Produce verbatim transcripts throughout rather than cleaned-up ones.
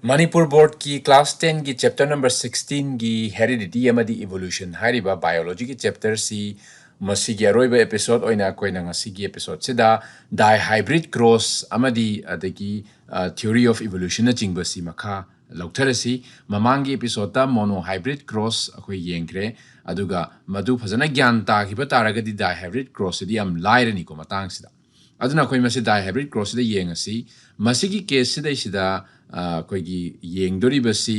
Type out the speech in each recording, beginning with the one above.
Manipur ꯕꯣꯔꯗꯀꯤ class ꯇꯦꯟꯒꯤ chapter number ꯁꯤꯛꯁꯇꯤꯟꯒꯤ heredity ꯑꯃꯗꯤ evolution ꯍꯥꯏꯔꯤꯕ ꯕꯥꯏꯑꯣꯂꯣꯖꯤꯒꯤ ꯆꯦꯞꯇꯔꯁꯤ ꯃꯁꯤꯒꯤ ꯑꯔꯣꯏꯕ ꯑꯦꯄꯤꯁꯣꯗ ꯑꯣꯏꯅ ꯑꯩꯈꯣꯏꯅ ꯉꯁꯤꯒꯤ ꯑꯦꯄꯤꯁꯣꯗꯁꯤꯗ ꯗꯥꯏ ꯍꯥꯏꯕ꯭ꯔꯤꯠ ꯀ꯭ꯔꯣꯁ ꯑꯃꯗꯤ ꯑꯗꯒꯤ ꯊꯤꯑꯣꯔꯤ ꯑꯣꯐ ꯏꯚꯣꯂꯨꯁꯟꯅꯆꯤꯡꯕꯁꯤ ꯃꯈꯥ ꯂꯧꯊꯔꯁꯤ꯫ ꯃꯃꯥꯡꯒꯤ ꯑꯦꯄꯤꯁꯣꯗꯇ ꯃꯣꯅꯣ ꯍꯥꯏꯕ꯭ꯔꯤꯠ ꯀ꯭ꯔꯣꯁ ꯑꯩꯈꯣꯏ ꯌꯦꯡꯈ꯭ꯔꯦ, ꯑꯗꯨꯒ ꯃꯗꯨ ꯐꯖꯅ ꯒ꯭ꯌꯥꯟ ꯇꯥꯈꯤꯕ ꯇꯥꯔꯒꯗꯤ ꯗꯥꯏ ꯍꯥꯏꯕ꯭ꯔꯤꯠ ꯀ꯭ꯔꯣꯁꯁꯤꯗꯤ ꯌꯥꯝ ꯂꯥꯏꯔꯅꯤꯀꯣ ꯃꯇꯥꯡꯁꯤꯗ꯫ ꯑꯗꯨꯅ ꯑꯩꯈꯣꯏ ꯃꯁꯤ ꯗꯥꯏ ꯍꯥꯏꯕ꯭ꯔꯤꯠ ꯀ꯭ꯔꯣꯁꯁꯤꯗ ꯌꯦꯡꯉꯁꯤ꯫ ꯃꯁꯤꯒꯤ ꯀꯦꯁꯁꯤꯗꯩꯁꯤꯗ ꯑꯩꯈꯣꯏꯒꯤ ꯌꯦꯡꯗꯣꯔꯤꯕꯁꯤ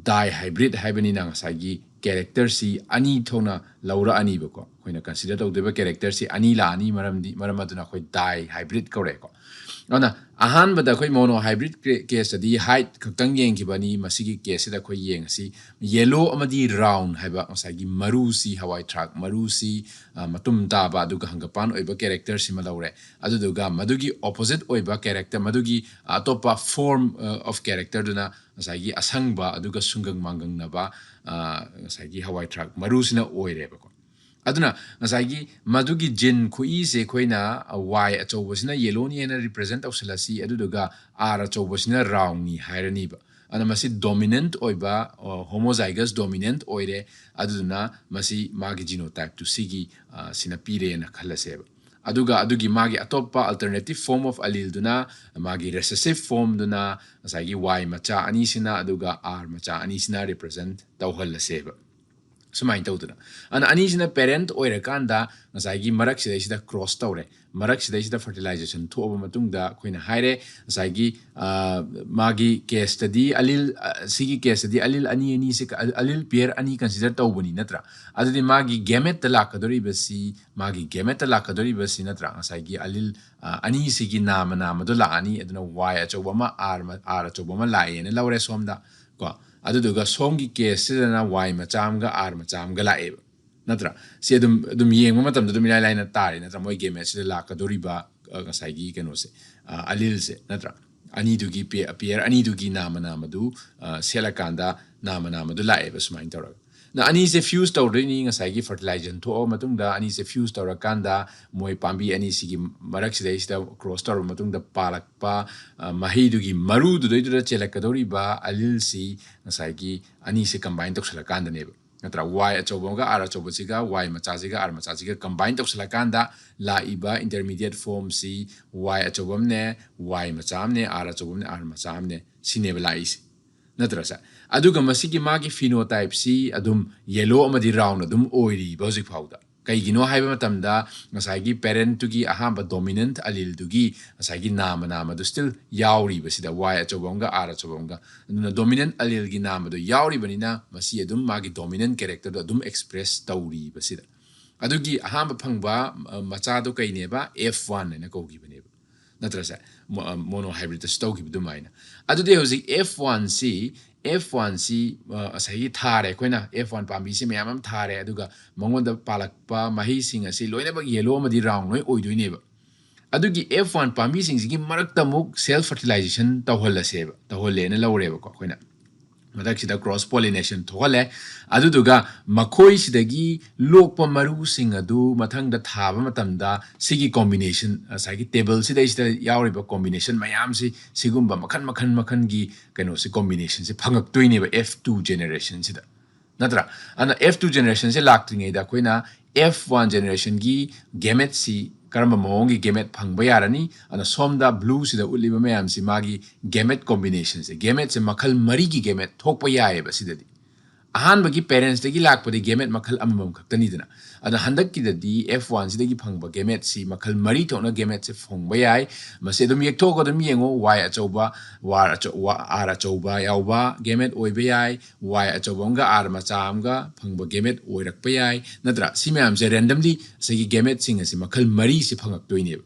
ꯗꯥꯏ ꯍꯥꯏꯕ꯭ꯔꯤꯠ ꯍꯥꯏꯕꯅꯤꯅ ꯉꯁꯥꯏꯒꯤ ꯀꯦꯔꯦꯛꯇꯔꯁꯤ ꯑꯅꯤ ꯊꯣꯛꯅ ꯂꯧꯔꯛꯑꯅꯤꯕꯀꯣ꯫ ꯑꯩꯈꯣꯏꯅ ꯀꯟꯁꯤꯗꯔ ꯇꯧꯗꯣꯏꯕ ꯀꯦꯔꯦꯛꯇꯔꯁꯤ ꯑꯅꯤ ꯂꯥꯛꯑꯅꯤ, ꯃꯔꯝꯗꯤ ꯃꯔꯝ ꯑꯗꯨꯅ ꯑꯩꯈꯣꯏ ꯗꯥꯏ ꯍꯥꯏꯕ꯭ꯔꯤꯠ ꯀꯧꯔꯛꯑꯦꯀꯣ꯫ ꯑꯗꯨꯅ ꯑꯍꯥꯟꯕꯗ ꯑꯩꯈꯣꯏ ꯃꯣꯅꯣ ꯍꯥꯏꯕ꯭ꯔꯤꯠ ꯀꯦꯁꯇꯗꯤ ꯍꯥꯏꯠ ꯈꯛꯇꯪ ꯌꯦꯡꯈꯤꯕꯅꯤ꯫ ꯃꯁꯤꯒꯤ ꯀꯦꯁꯁꯤꯗ ꯑꯩꯈꯣꯏ ꯌꯦꯡꯉꯁꯤ ꯌꯦꯂꯣ ꯑꯃꯗꯤ ꯔꯥꯎꯟ ꯍꯥꯏꯕ ꯉꯁꯥꯏꯒꯤ ꯃꯔꯨꯁꯤ, ꯍꯋꯥꯏ ꯊ꯭ꯔꯥꯛ ꯃꯔꯨꯁꯤ, ꯃꯇꯨꯝ ꯇꯥꯕ ꯑꯗꯨꯒ ꯍꯪꯒꯄꯥꯟ ꯑꯣꯏꯕ ꯀꯦꯔꯦꯛꯇꯔꯁꯤꯃ ꯂꯧꯔꯦ꯫ ꯑꯗꯨꯗꯨꯒ ꯃꯗꯨꯒꯤ ꯑꯣꯄꯣꯖꯤꯠ ꯑꯣꯏꯕ ꯀꯦꯔꯦꯛꯇꯔ, ꯃꯗꯨꯒꯤ ꯑꯇꯣꯞꯄ ꯐꯣꯔꯝ ꯑꯣꯐ ꯀꯦꯔꯦꯛꯇꯔꯗꯨꯅ ꯉꯁꯥꯏꯒꯤ ꯑꯁꯪꯕ ꯑꯗꯨꯒ ꯁꯨꯡꯒꯪ ꯃꯥꯡꯒꯪꯅꯕ ꯉꯁꯥꯏꯒꯤ ꯍꯋꯥꯏ ꯊ꯭ꯔꯥꯛ ꯃꯔꯨꯁꯤꯅ ꯑꯣꯏꯔꯦꯕꯀꯣ꯫ ꯑꯗꯨꯅ ꯉꯁꯥꯏꯒꯤ ꯃꯗꯨꯒꯤ ꯖꯤꯟ ꯈꯨꯏꯁꯦ ꯑꯩꯈꯣꯏꯅ ꯋꯥꯏ ꯑꯆꯧꯕꯁꯤꯅ ꯌꯦꯂꯣꯅꯤ ꯍꯥꯏꯅ ꯔꯤꯄ꯭ꯔꯖꯦꯟ ꯇꯧꯁꯤꯜꯂꯁꯤ, ꯑꯗꯨꯗꯨꯒ ꯑꯥꯔ ꯑꯆꯧꯕꯁꯤꯅ ꯔꯥꯎꯟꯅꯤ ꯍꯥꯏꯔꯅꯤꯕ꯫ ꯑꯗꯨꯅ ꯃꯁꯤ ꯗꯣꯃꯤꯅꯦꯟꯠ ꯑꯣꯏꯕ, ꯍꯣꯃꯣꯖꯥꯏꯒꯁ ꯗꯣꯃꯤꯅꯦꯟꯠ ꯑꯣꯏꯔꯦ꯫ ꯑꯗꯨꯗꯨꯅ ꯃꯁꯤ ꯃꯥꯒꯤ ꯖꯤꯅꯣꯇꯥꯏꯞꯇꯨ ꯁꯤꯒꯤ ꯁꯤꯅ ꯄꯤꯔꯦꯅ ꯈꯜꯂꯁꯦꯕ꯫ ꯑꯗꯨꯒ ꯑꯗꯨꯒꯤ ꯃꯥꯒꯤ ꯑꯇꯣꯞꯄ ꯑꯜꯇꯔꯅꯦꯇꯤꯞ ꯐꯣꯔꯝ ꯑꯣꯐ ꯑꯂꯤꯜꯗꯨꯅ, ꯃꯥꯒꯤ ꯔꯦꯁꯦꯁꯤꯞ ꯐꯣꯔꯝꯗꯨꯅ ꯉꯁꯥꯏꯒꯤ ꯋꯥꯏ ꯃꯆꯥ ꯑꯅꯤꯁꯤꯅ ꯑꯗꯨꯒ ꯑꯥꯔ ꯃꯆꯥ ꯑꯅꯤꯁꯤꯅ ꯔꯤꯄ꯭ꯔꯖꯦꯟ ꯇꯧꯍꯜꯂꯁꯦꯕ꯫ ꯁꯨꯃꯥꯏꯅ ꯇꯧꯗꯅ ꯑꯗꯨꯅ ꯑꯅꯤꯁꯤꯅ ꯄꯦꯔꯦꯟꯠ ꯑꯣꯏꯔꯀꯥꯟꯗ ꯉꯁꯥꯏꯒꯤ ꯃꯔꯛꯁꯤꯗꯩꯁꯤꯗ ꯀ꯭ꯔꯣꯁ ꯇꯧꯔꯦ꯫ ꯃꯔꯛꯁꯤꯗꯩꯁꯤꯗ ꯐꯔꯇꯤꯂꯥꯏꯖꯦꯁꯟ ꯊꯣꯛꯑꯕ ꯃꯇꯨꯡꯗ ꯑꯩꯈꯣꯏꯅ ꯍꯥꯏꯔꯦ ꯉꯁꯥꯏꯒꯤ ꯃꯥꯒꯤ ꯀꯦꯁꯇꯗꯤ ꯑꯂꯤꯜ, ꯁꯤꯒꯤ ꯀꯦꯁꯇꯗꯤ ꯑꯂꯤꯜ ꯑꯅꯤ ꯑꯅꯤꯁꯦ, ꯑꯂꯤꯜ ꯄꯤꯌꯔ ꯑꯅꯤ ꯀꯟꯁꯤꯗꯔ ꯇꯧꯕꯅꯤ ꯅꯠꯇ꯭ꯔꯥ? ꯑꯗꯨꯗꯤ ꯃꯥꯒꯤ ꯒꯦꯃꯦꯠꯇ ꯂꯥꯛꯀꯗꯧꯔꯤꯕꯁꯤ, ꯃꯥꯒꯤ ꯒꯦꯃꯦꯠꯇ ꯂꯥꯛꯀꯗꯧꯔꯤꯕꯁꯤ ꯅꯠꯇ꯭ꯔꯥ, ꯉꯁꯥꯏꯒꯤ ꯑꯂꯤꯜ ꯑꯅꯤꯁꯤꯒꯤ ꯅꯥꯃ ꯅꯥꯃꯗꯣ ꯂꯥꯛꯑꯅꯤ꯫ ꯑꯗꯨꯅ ꯋꯥꯏ ꯑꯆꯧꯕ ꯑꯃ, ꯑꯥꯔ, ꯑꯥꯔ ꯑꯆꯧꯕ ꯑꯃ ꯂꯥꯛꯑꯦꯅ ꯂꯧꯔꯦ ꯁꯣꯝꯗ ꯀꯣ꯫ ꯑꯗꯨꯗꯨꯒ ꯁꯣꯝꯒꯤ ꯀꯦꯁꯁꯤꯗꯅ ꯋꯥꯏ ꯃꯆꯥ ꯑꯃꯒ ꯑꯥꯔ ꯃꯆꯥ ꯑꯃꯒ ꯂꯥꯛꯑꯦꯕ ꯅꯠꯇ꯭ꯔꯥ? ꯁꯤ ꯑꯗꯨꯝ, ꯑꯗꯨꯝ ꯌꯦꯡꯕ ꯃꯇꯝꯗ ꯑꯗꯨꯝ ꯏꯔꯥꯏ ꯂꯥꯏꯅ ꯇꯥꯔꯦ ꯅꯠꯇ꯭ꯔꯥ? ꯃꯣꯏ ꯒꯦꯃꯦꯠꯁꯤꯗ ꯂꯥꯛꯀꯗꯧꯔꯤꯕ ꯉꯁꯥꯏꯒꯤ ꯀꯩꯅꯣꯁꯦ, ꯑꯂꯤꯜꯁꯦ ꯅꯠꯇ꯭ꯔꯥ? ꯑꯅꯤꯗꯨꯒꯤ ꯄꯦ-, ꯄꯦꯌꯔ ꯑꯅꯤꯗꯨꯒꯤ ꯅꯥꯃ ꯅꯥꯃꯗꯨ ꯁꯦꯠꯂꯀꯥꯟꯗ ꯅꯥꯃ ꯅꯥꯃꯗꯨ ꯂꯥꯛꯑꯦꯕ ꯁꯨꯃꯥꯏꯅ ꯇꯧꯔꯒ꯫ ꯑꯅꯤꯁꯦ ꯐ꯭ꯌꯨꯁ ꯇꯧꯗꯣꯏꯅꯤ꯫ ꯉꯁꯥꯏꯒꯤ ꯐꯔꯇꯤꯂꯥꯏꯖꯦꯁꯟ ꯊꯣꯛꯑ ꯃꯇꯨꯡꯗ ꯑꯅꯤꯁꯦ ꯐ꯭ꯌꯨꯁ ꯇꯧꯔꯀꯥꯟꯗ ꯃꯣꯏ ꯄꯥꯝꯕꯤ ꯑꯅꯤꯁꯤꯒꯤ ꯃꯔꯛꯁꯤꯗꯩꯁꯤꯗ ꯀ꯭ꯔꯣꯁ ꯇꯧꯔꯕ ꯃꯇꯨꯡꯗ ꯄꯥꯜꯂꯛꯄ ꯃꯍꯩꯗꯨꯒꯤ ꯃꯔꯨꯗꯨꯗꯩꯗꯨꯗ ꯆꯦꯜꯂꯛꯀꯗꯧꯔꯤꯕ ꯑꯂꯤꯜꯁꯤ ꯉꯁꯥꯏꯒꯤ ꯑꯅꯤꯁꯦ ꯀꯝꯕꯥꯏꯟ ꯇꯧꯁꯜꯂꯀꯥꯟꯗꯅꯦꯕ꯫ ꯅꯠꯇ꯭ꯔꯥ? ꯋꯥꯏ ꯑꯆꯧꯕ ꯑꯃꯒ ꯑꯥꯔ ꯑꯆꯧꯕꯁꯤꯒ, ꯋꯥꯏ ꯃꯆꯥꯁꯤꯒ ꯑꯥꯔ ꯃꯆꯥꯁꯤꯒ ꯀꯝꯕꯥꯏꯟ ꯇꯧꯁꯜꯂꯀꯥꯟꯗ ꯂꯥꯛꯏꯕ ꯏꯟꯇꯔꯃꯤꯗꯤꯌꯦꯠ ꯐꯣꯝꯁꯤ ꯋꯥꯏ ꯑꯆꯧꯕ ꯑꯃꯅꯦ, ꯋꯥꯏ ꯃꯆꯥ ꯑꯃꯅꯦ, ꯑꯥꯔ ꯑꯆꯧꯕ ꯑꯃꯅꯦ, ꯑꯥꯔ ꯃꯆꯥ ꯑꯃꯅꯦ, ꯁꯤꯅꯦꯕ ꯂꯥꯛꯏꯁꯤ꯫ ꯅꯠꯇ꯭ꯔꯁꯦ? ꯑꯗꯨꯒ ꯃꯁꯤꯒꯤ ꯃꯥꯒꯤ ꯐꯤꯅꯣꯇꯥꯏꯞꯁꯤ ꯑꯗꯨꯝ ꯌꯦꯂꯣ ꯑꯃꯗꯤ ꯔꯥꯎꯟ ꯑꯗꯨꯝ ꯑꯣꯏꯔꯤꯕ ꯍꯧꯖꯤꯛ ꯐꯥꯎꯗ꯫ ꯀꯩꯒꯤꯅꯣ ꯍꯥꯏꯕ ꯃꯇꯝꯗ ꯉꯁꯥꯏꯒꯤ ꯄꯦꯔꯦꯟꯠꯇꯨꯒꯤ ꯑꯍꯥꯟꯕ ꯗꯣꯃꯤꯅꯦꯟꯠ ꯑꯂꯤꯜꯗꯨꯒꯤ ꯉꯁꯥꯏꯒꯤ ꯅꯥꯝꯃ ꯅꯥꯝꯃꯗꯨ ꯁ꯭ꯇꯤꯜ ꯌꯥꯎꯔꯤꯕꯁꯤꯗ, ꯋꯥꯏ ꯑꯆꯧꯕ ꯑꯃꯒ ꯑꯥꯔ ꯑꯆꯧꯕ ꯑꯃꯒ꯫ ꯑꯗꯨꯅ ꯗꯣꯃꯤꯅꯦꯟꯠ ꯑꯂꯤꯜꯒꯤ ꯅꯥꯝꯃꯗꯣ ꯌꯥꯎꯔꯤꯕꯅꯤꯅ ꯃꯁꯤ ꯑꯗꯨꯝ ꯃꯥꯒꯤ ꯗꯣꯃꯤꯅꯦꯟꯠ ꯀꯦꯔꯦꯛꯇꯔꯗꯣ ꯑꯗꯨꯝ ꯑꯦꯛꯁꯄ꯭ꯔꯦꯁ ꯇꯧꯔꯤꯕꯁꯤꯗ꯫ ꯑꯗꯨꯒꯤ ꯑꯍꯥꯟꯕ ꯐꯪꯕ ꯃꯆꯥꯗꯣ ꯀꯩꯅꯦꯕ? ꯑꯦꯐ ꯋꯥꯟ ꯍꯥꯏꯅ ꯀꯧꯈꯤꯕꯅꯦꯕ꯫ ꯅꯠꯇ꯭ꯔꯁꯦ? ꯃꯣꯅꯣ ꯍꯥꯏꯕ꯭ꯔꯤꯠꯇꯁꯨ ꯇꯧꯈꯤꯕ ꯑꯗꯨꯃꯥꯏꯅ꯫ ꯑꯗꯨꯗꯤ ꯍꯧꯖꯤꯛ ꯑꯦꯐ ꯋꯥꯟꯁꯤ, ꯑꯦꯐ ꯋꯥꯟꯁꯤ ꯉꯁꯥꯏꯒꯤ ꯊꯥꯔꯦ ꯑꯩꯈꯣꯏꯅ, ꯑꯦꯐ ꯋꯥꯟ ꯄꯥꯝꯕꯤꯁꯤ ꯃꯌꯥꯝ ꯑꯃ ꯊꯥꯔꯦ, ꯑꯗꯨꯒ ꯃꯉꯣꯟꯗ ꯄꯥꯜꯂꯛꯄ ꯃꯍꯩꯁꯤꯡ ꯑꯁꯤ ꯂꯣꯏꯅꯃꯛ ꯌꯦꯂꯣ ꯑꯃꯗꯤ ꯔꯥꯎꯟ ꯂꯣꯏ ꯑꯣꯏꯗꯣꯏꯅꯦꯕ꯫ ꯑꯗꯨꯒꯤ ꯑꯦꯐ ꯋꯥꯟ ꯄꯥꯝꯕꯤꯁꯤꯡꯁꯤꯒꯤ ꯃꯔꯛꯇ ꯑꯃꯨꯛ ꯁꯦꯜꯐ ꯐꯔꯇꯤꯂꯥꯏꯖꯦꯁꯟ ꯇꯧꯍꯜꯂꯁꯦꯕ, ꯇꯧꯍꯜꯂꯦꯅ ꯂꯧꯔꯦꯕꯀꯣ ꯑꯩꯈꯣꯏꯅ꯫ ꯃꯊꯛꯁꯤꯗ ꯀ꯭ꯔꯣꯁ ꯄꯣꯂꯤꯅꯦꯁꯟ ꯊꯣꯛꯍꯜꯂꯦ꯫ ꯑꯗꯨꯗꯨꯒ ꯃꯈꯣꯏꯁꯤꯗꯒꯤ ꯂꯣꯛꯄ ꯃꯔꯨꯁꯤꯡ ꯑꯗꯨ ꯃꯊꯪꯗ ꯊꯥꯕ ꯃꯇꯝꯗ ꯁꯤꯒꯤ ꯀꯣꯝꯕꯤꯅꯦꯁꯟ, ꯉꯁꯥꯏꯒꯤ ꯇꯦꯕꯜꯁꯤꯗꯩꯁꯤꯗ ꯌꯥꯎꯔꯤꯕ ꯀꯣꯝꯕꯤꯅꯦꯁꯟ ꯃꯌꯥꯝꯁꯤ, ꯁꯤꯒꯨꯝꯕ ꯃꯈꯜ ꯃꯈꯜ ꯃꯈꯜꯒꯤ ꯀꯩꯅꯣꯁꯤ, ꯀꯣꯝꯕꯤꯅꯦꯁꯟꯁꯤ ꯐꯪꯉꯛꯇꯣꯏꯅꯦꯕ ꯑꯦꯐ ꯇꯨ ꯖꯦꯅꯦꯔꯦꯁꯟꯁꯤꯗ꯫ ꯅꯠꯇ꯭ꯔꯥ? ꯑꯗꯨꯅ ꯑꯦꯐ ꯇꯨ ꯖꯦꯅꯦꯔꯦꯁꯟꯁꯦ ꯂꯥꯛꯇ꯭ꯔꯤꯉꯩꯗ ꯑꯩꯈꯣꯏꯅ ꯑꯦꯐ ꯋꯥꯟ ꯖꯦꯅꯦꯔꯦꯁꯟꯒꯤ ꯒꯦꯃꯦꯠꯁꯤ ꯀꯔꯝꯕ ꯃꯑꯣꯡꯒꯤ ꯒꯦꯃꯦꯠ ꯐꯪꯕ ꯌꯥꯔꯅꯤ? ꯑꯗꯨꯅ ꯁꯣꯝꯗ ꯕ꯭ꯂꯨꯁꯤꯗ ꯎꯠꯂꯤꯕ ꯃꯌꯥꯝꯁꯤ ꯃꯥꯒꯤ ꯒꯦꯃꯦꯠ ꯀꯣꯝꯕꯤꯅꯦꯁꯟꯁꯦ, ꯒꯦꯃꯦꯠꯁꯦ ꯃꯈꯜ ꯃꯔꯤꯒꯤ ꯒꯦꯃꯦꯠ ꯊꯣꯛꯄ ꯌꯥꯏꯑꯕ ꯁꯤꯗꯗꯤ꯫ ꯑꯍꯥꯟꯕꯒꯤ ꯄꯦꯔꯦꯟꯠꯁꯇꯒꯤ ꯂꯥꯛꯄꯗꯤ ꯒꯦꯃꯦꯠ ꯃꯈꯜ ꯑꯃꯃꯝ ꯈꯛꯇꯅꯤꯗꯅ꯫ ꯑꯗꯣ ꯍꯟꯗꯛꯀꯤꯗꯗꯤ ꯑꯦꯐ ꯋꯥꯟꯁꯤꯗꯒꯤ ꯐꯪꯕ ꯒꯦꯃꯦꯠꯁꯤ ꯃꯈꯜ ꯃꯔꯤ ꯊꯣꯛꯅ ꯒꯦꯃꯦꯠꯁꯦ ꯐꯪꯕ ꯌꯥꯏ꯫ ꯃꯁꯤ ꯑꯗꯨꯝ ꯌꯦꯛꯊꯣꯛꯑꯒ ꯑꯗꯨꯝ ꯌꯦꯡꯉꯣ, ꯋꯥꯏ ꯑꯆꯧꯕ, ꯋꯥꯔ ꯑꯆꯧ-, ꯋꯥ-, ꯑꯥꯔ ꯑꯆꯧꯕ ꯌꯥꯎꯕ ꯒꯦꯃꯦꯠ ꯑꯣꯏꯕ ꯌꯥꯏ, ꯋꯥꯏ ꯑꯆꯧꯕ ꯑꯃꯒ ꯑꯥꯔ ꯃꯆꯥ ꯑꯃꯒ ꯐꯪꯕ ꯒꯦꯃꯦꯠ ꯑꯣꯏꯔꯛꯄ ꯌꯥꯏ, ꯅꯠꯇ꯭ꯔꯥ? ꯁꯤ ꯃꯌꯥꯝꯁꯦ ꯔꯦꯟꯗꯝꯂꯤ ꯉꯁꯥꯏꯒꯤ ꯒꯦꯃꯦꯠꯁꯤꯡ ꯑꯁꯤ ꯃꯈꯜ ꯃꯔꯤꯁꯤ ꯐꯪꯉꯛꯇꯣꯏꯅꯦꯕ꯫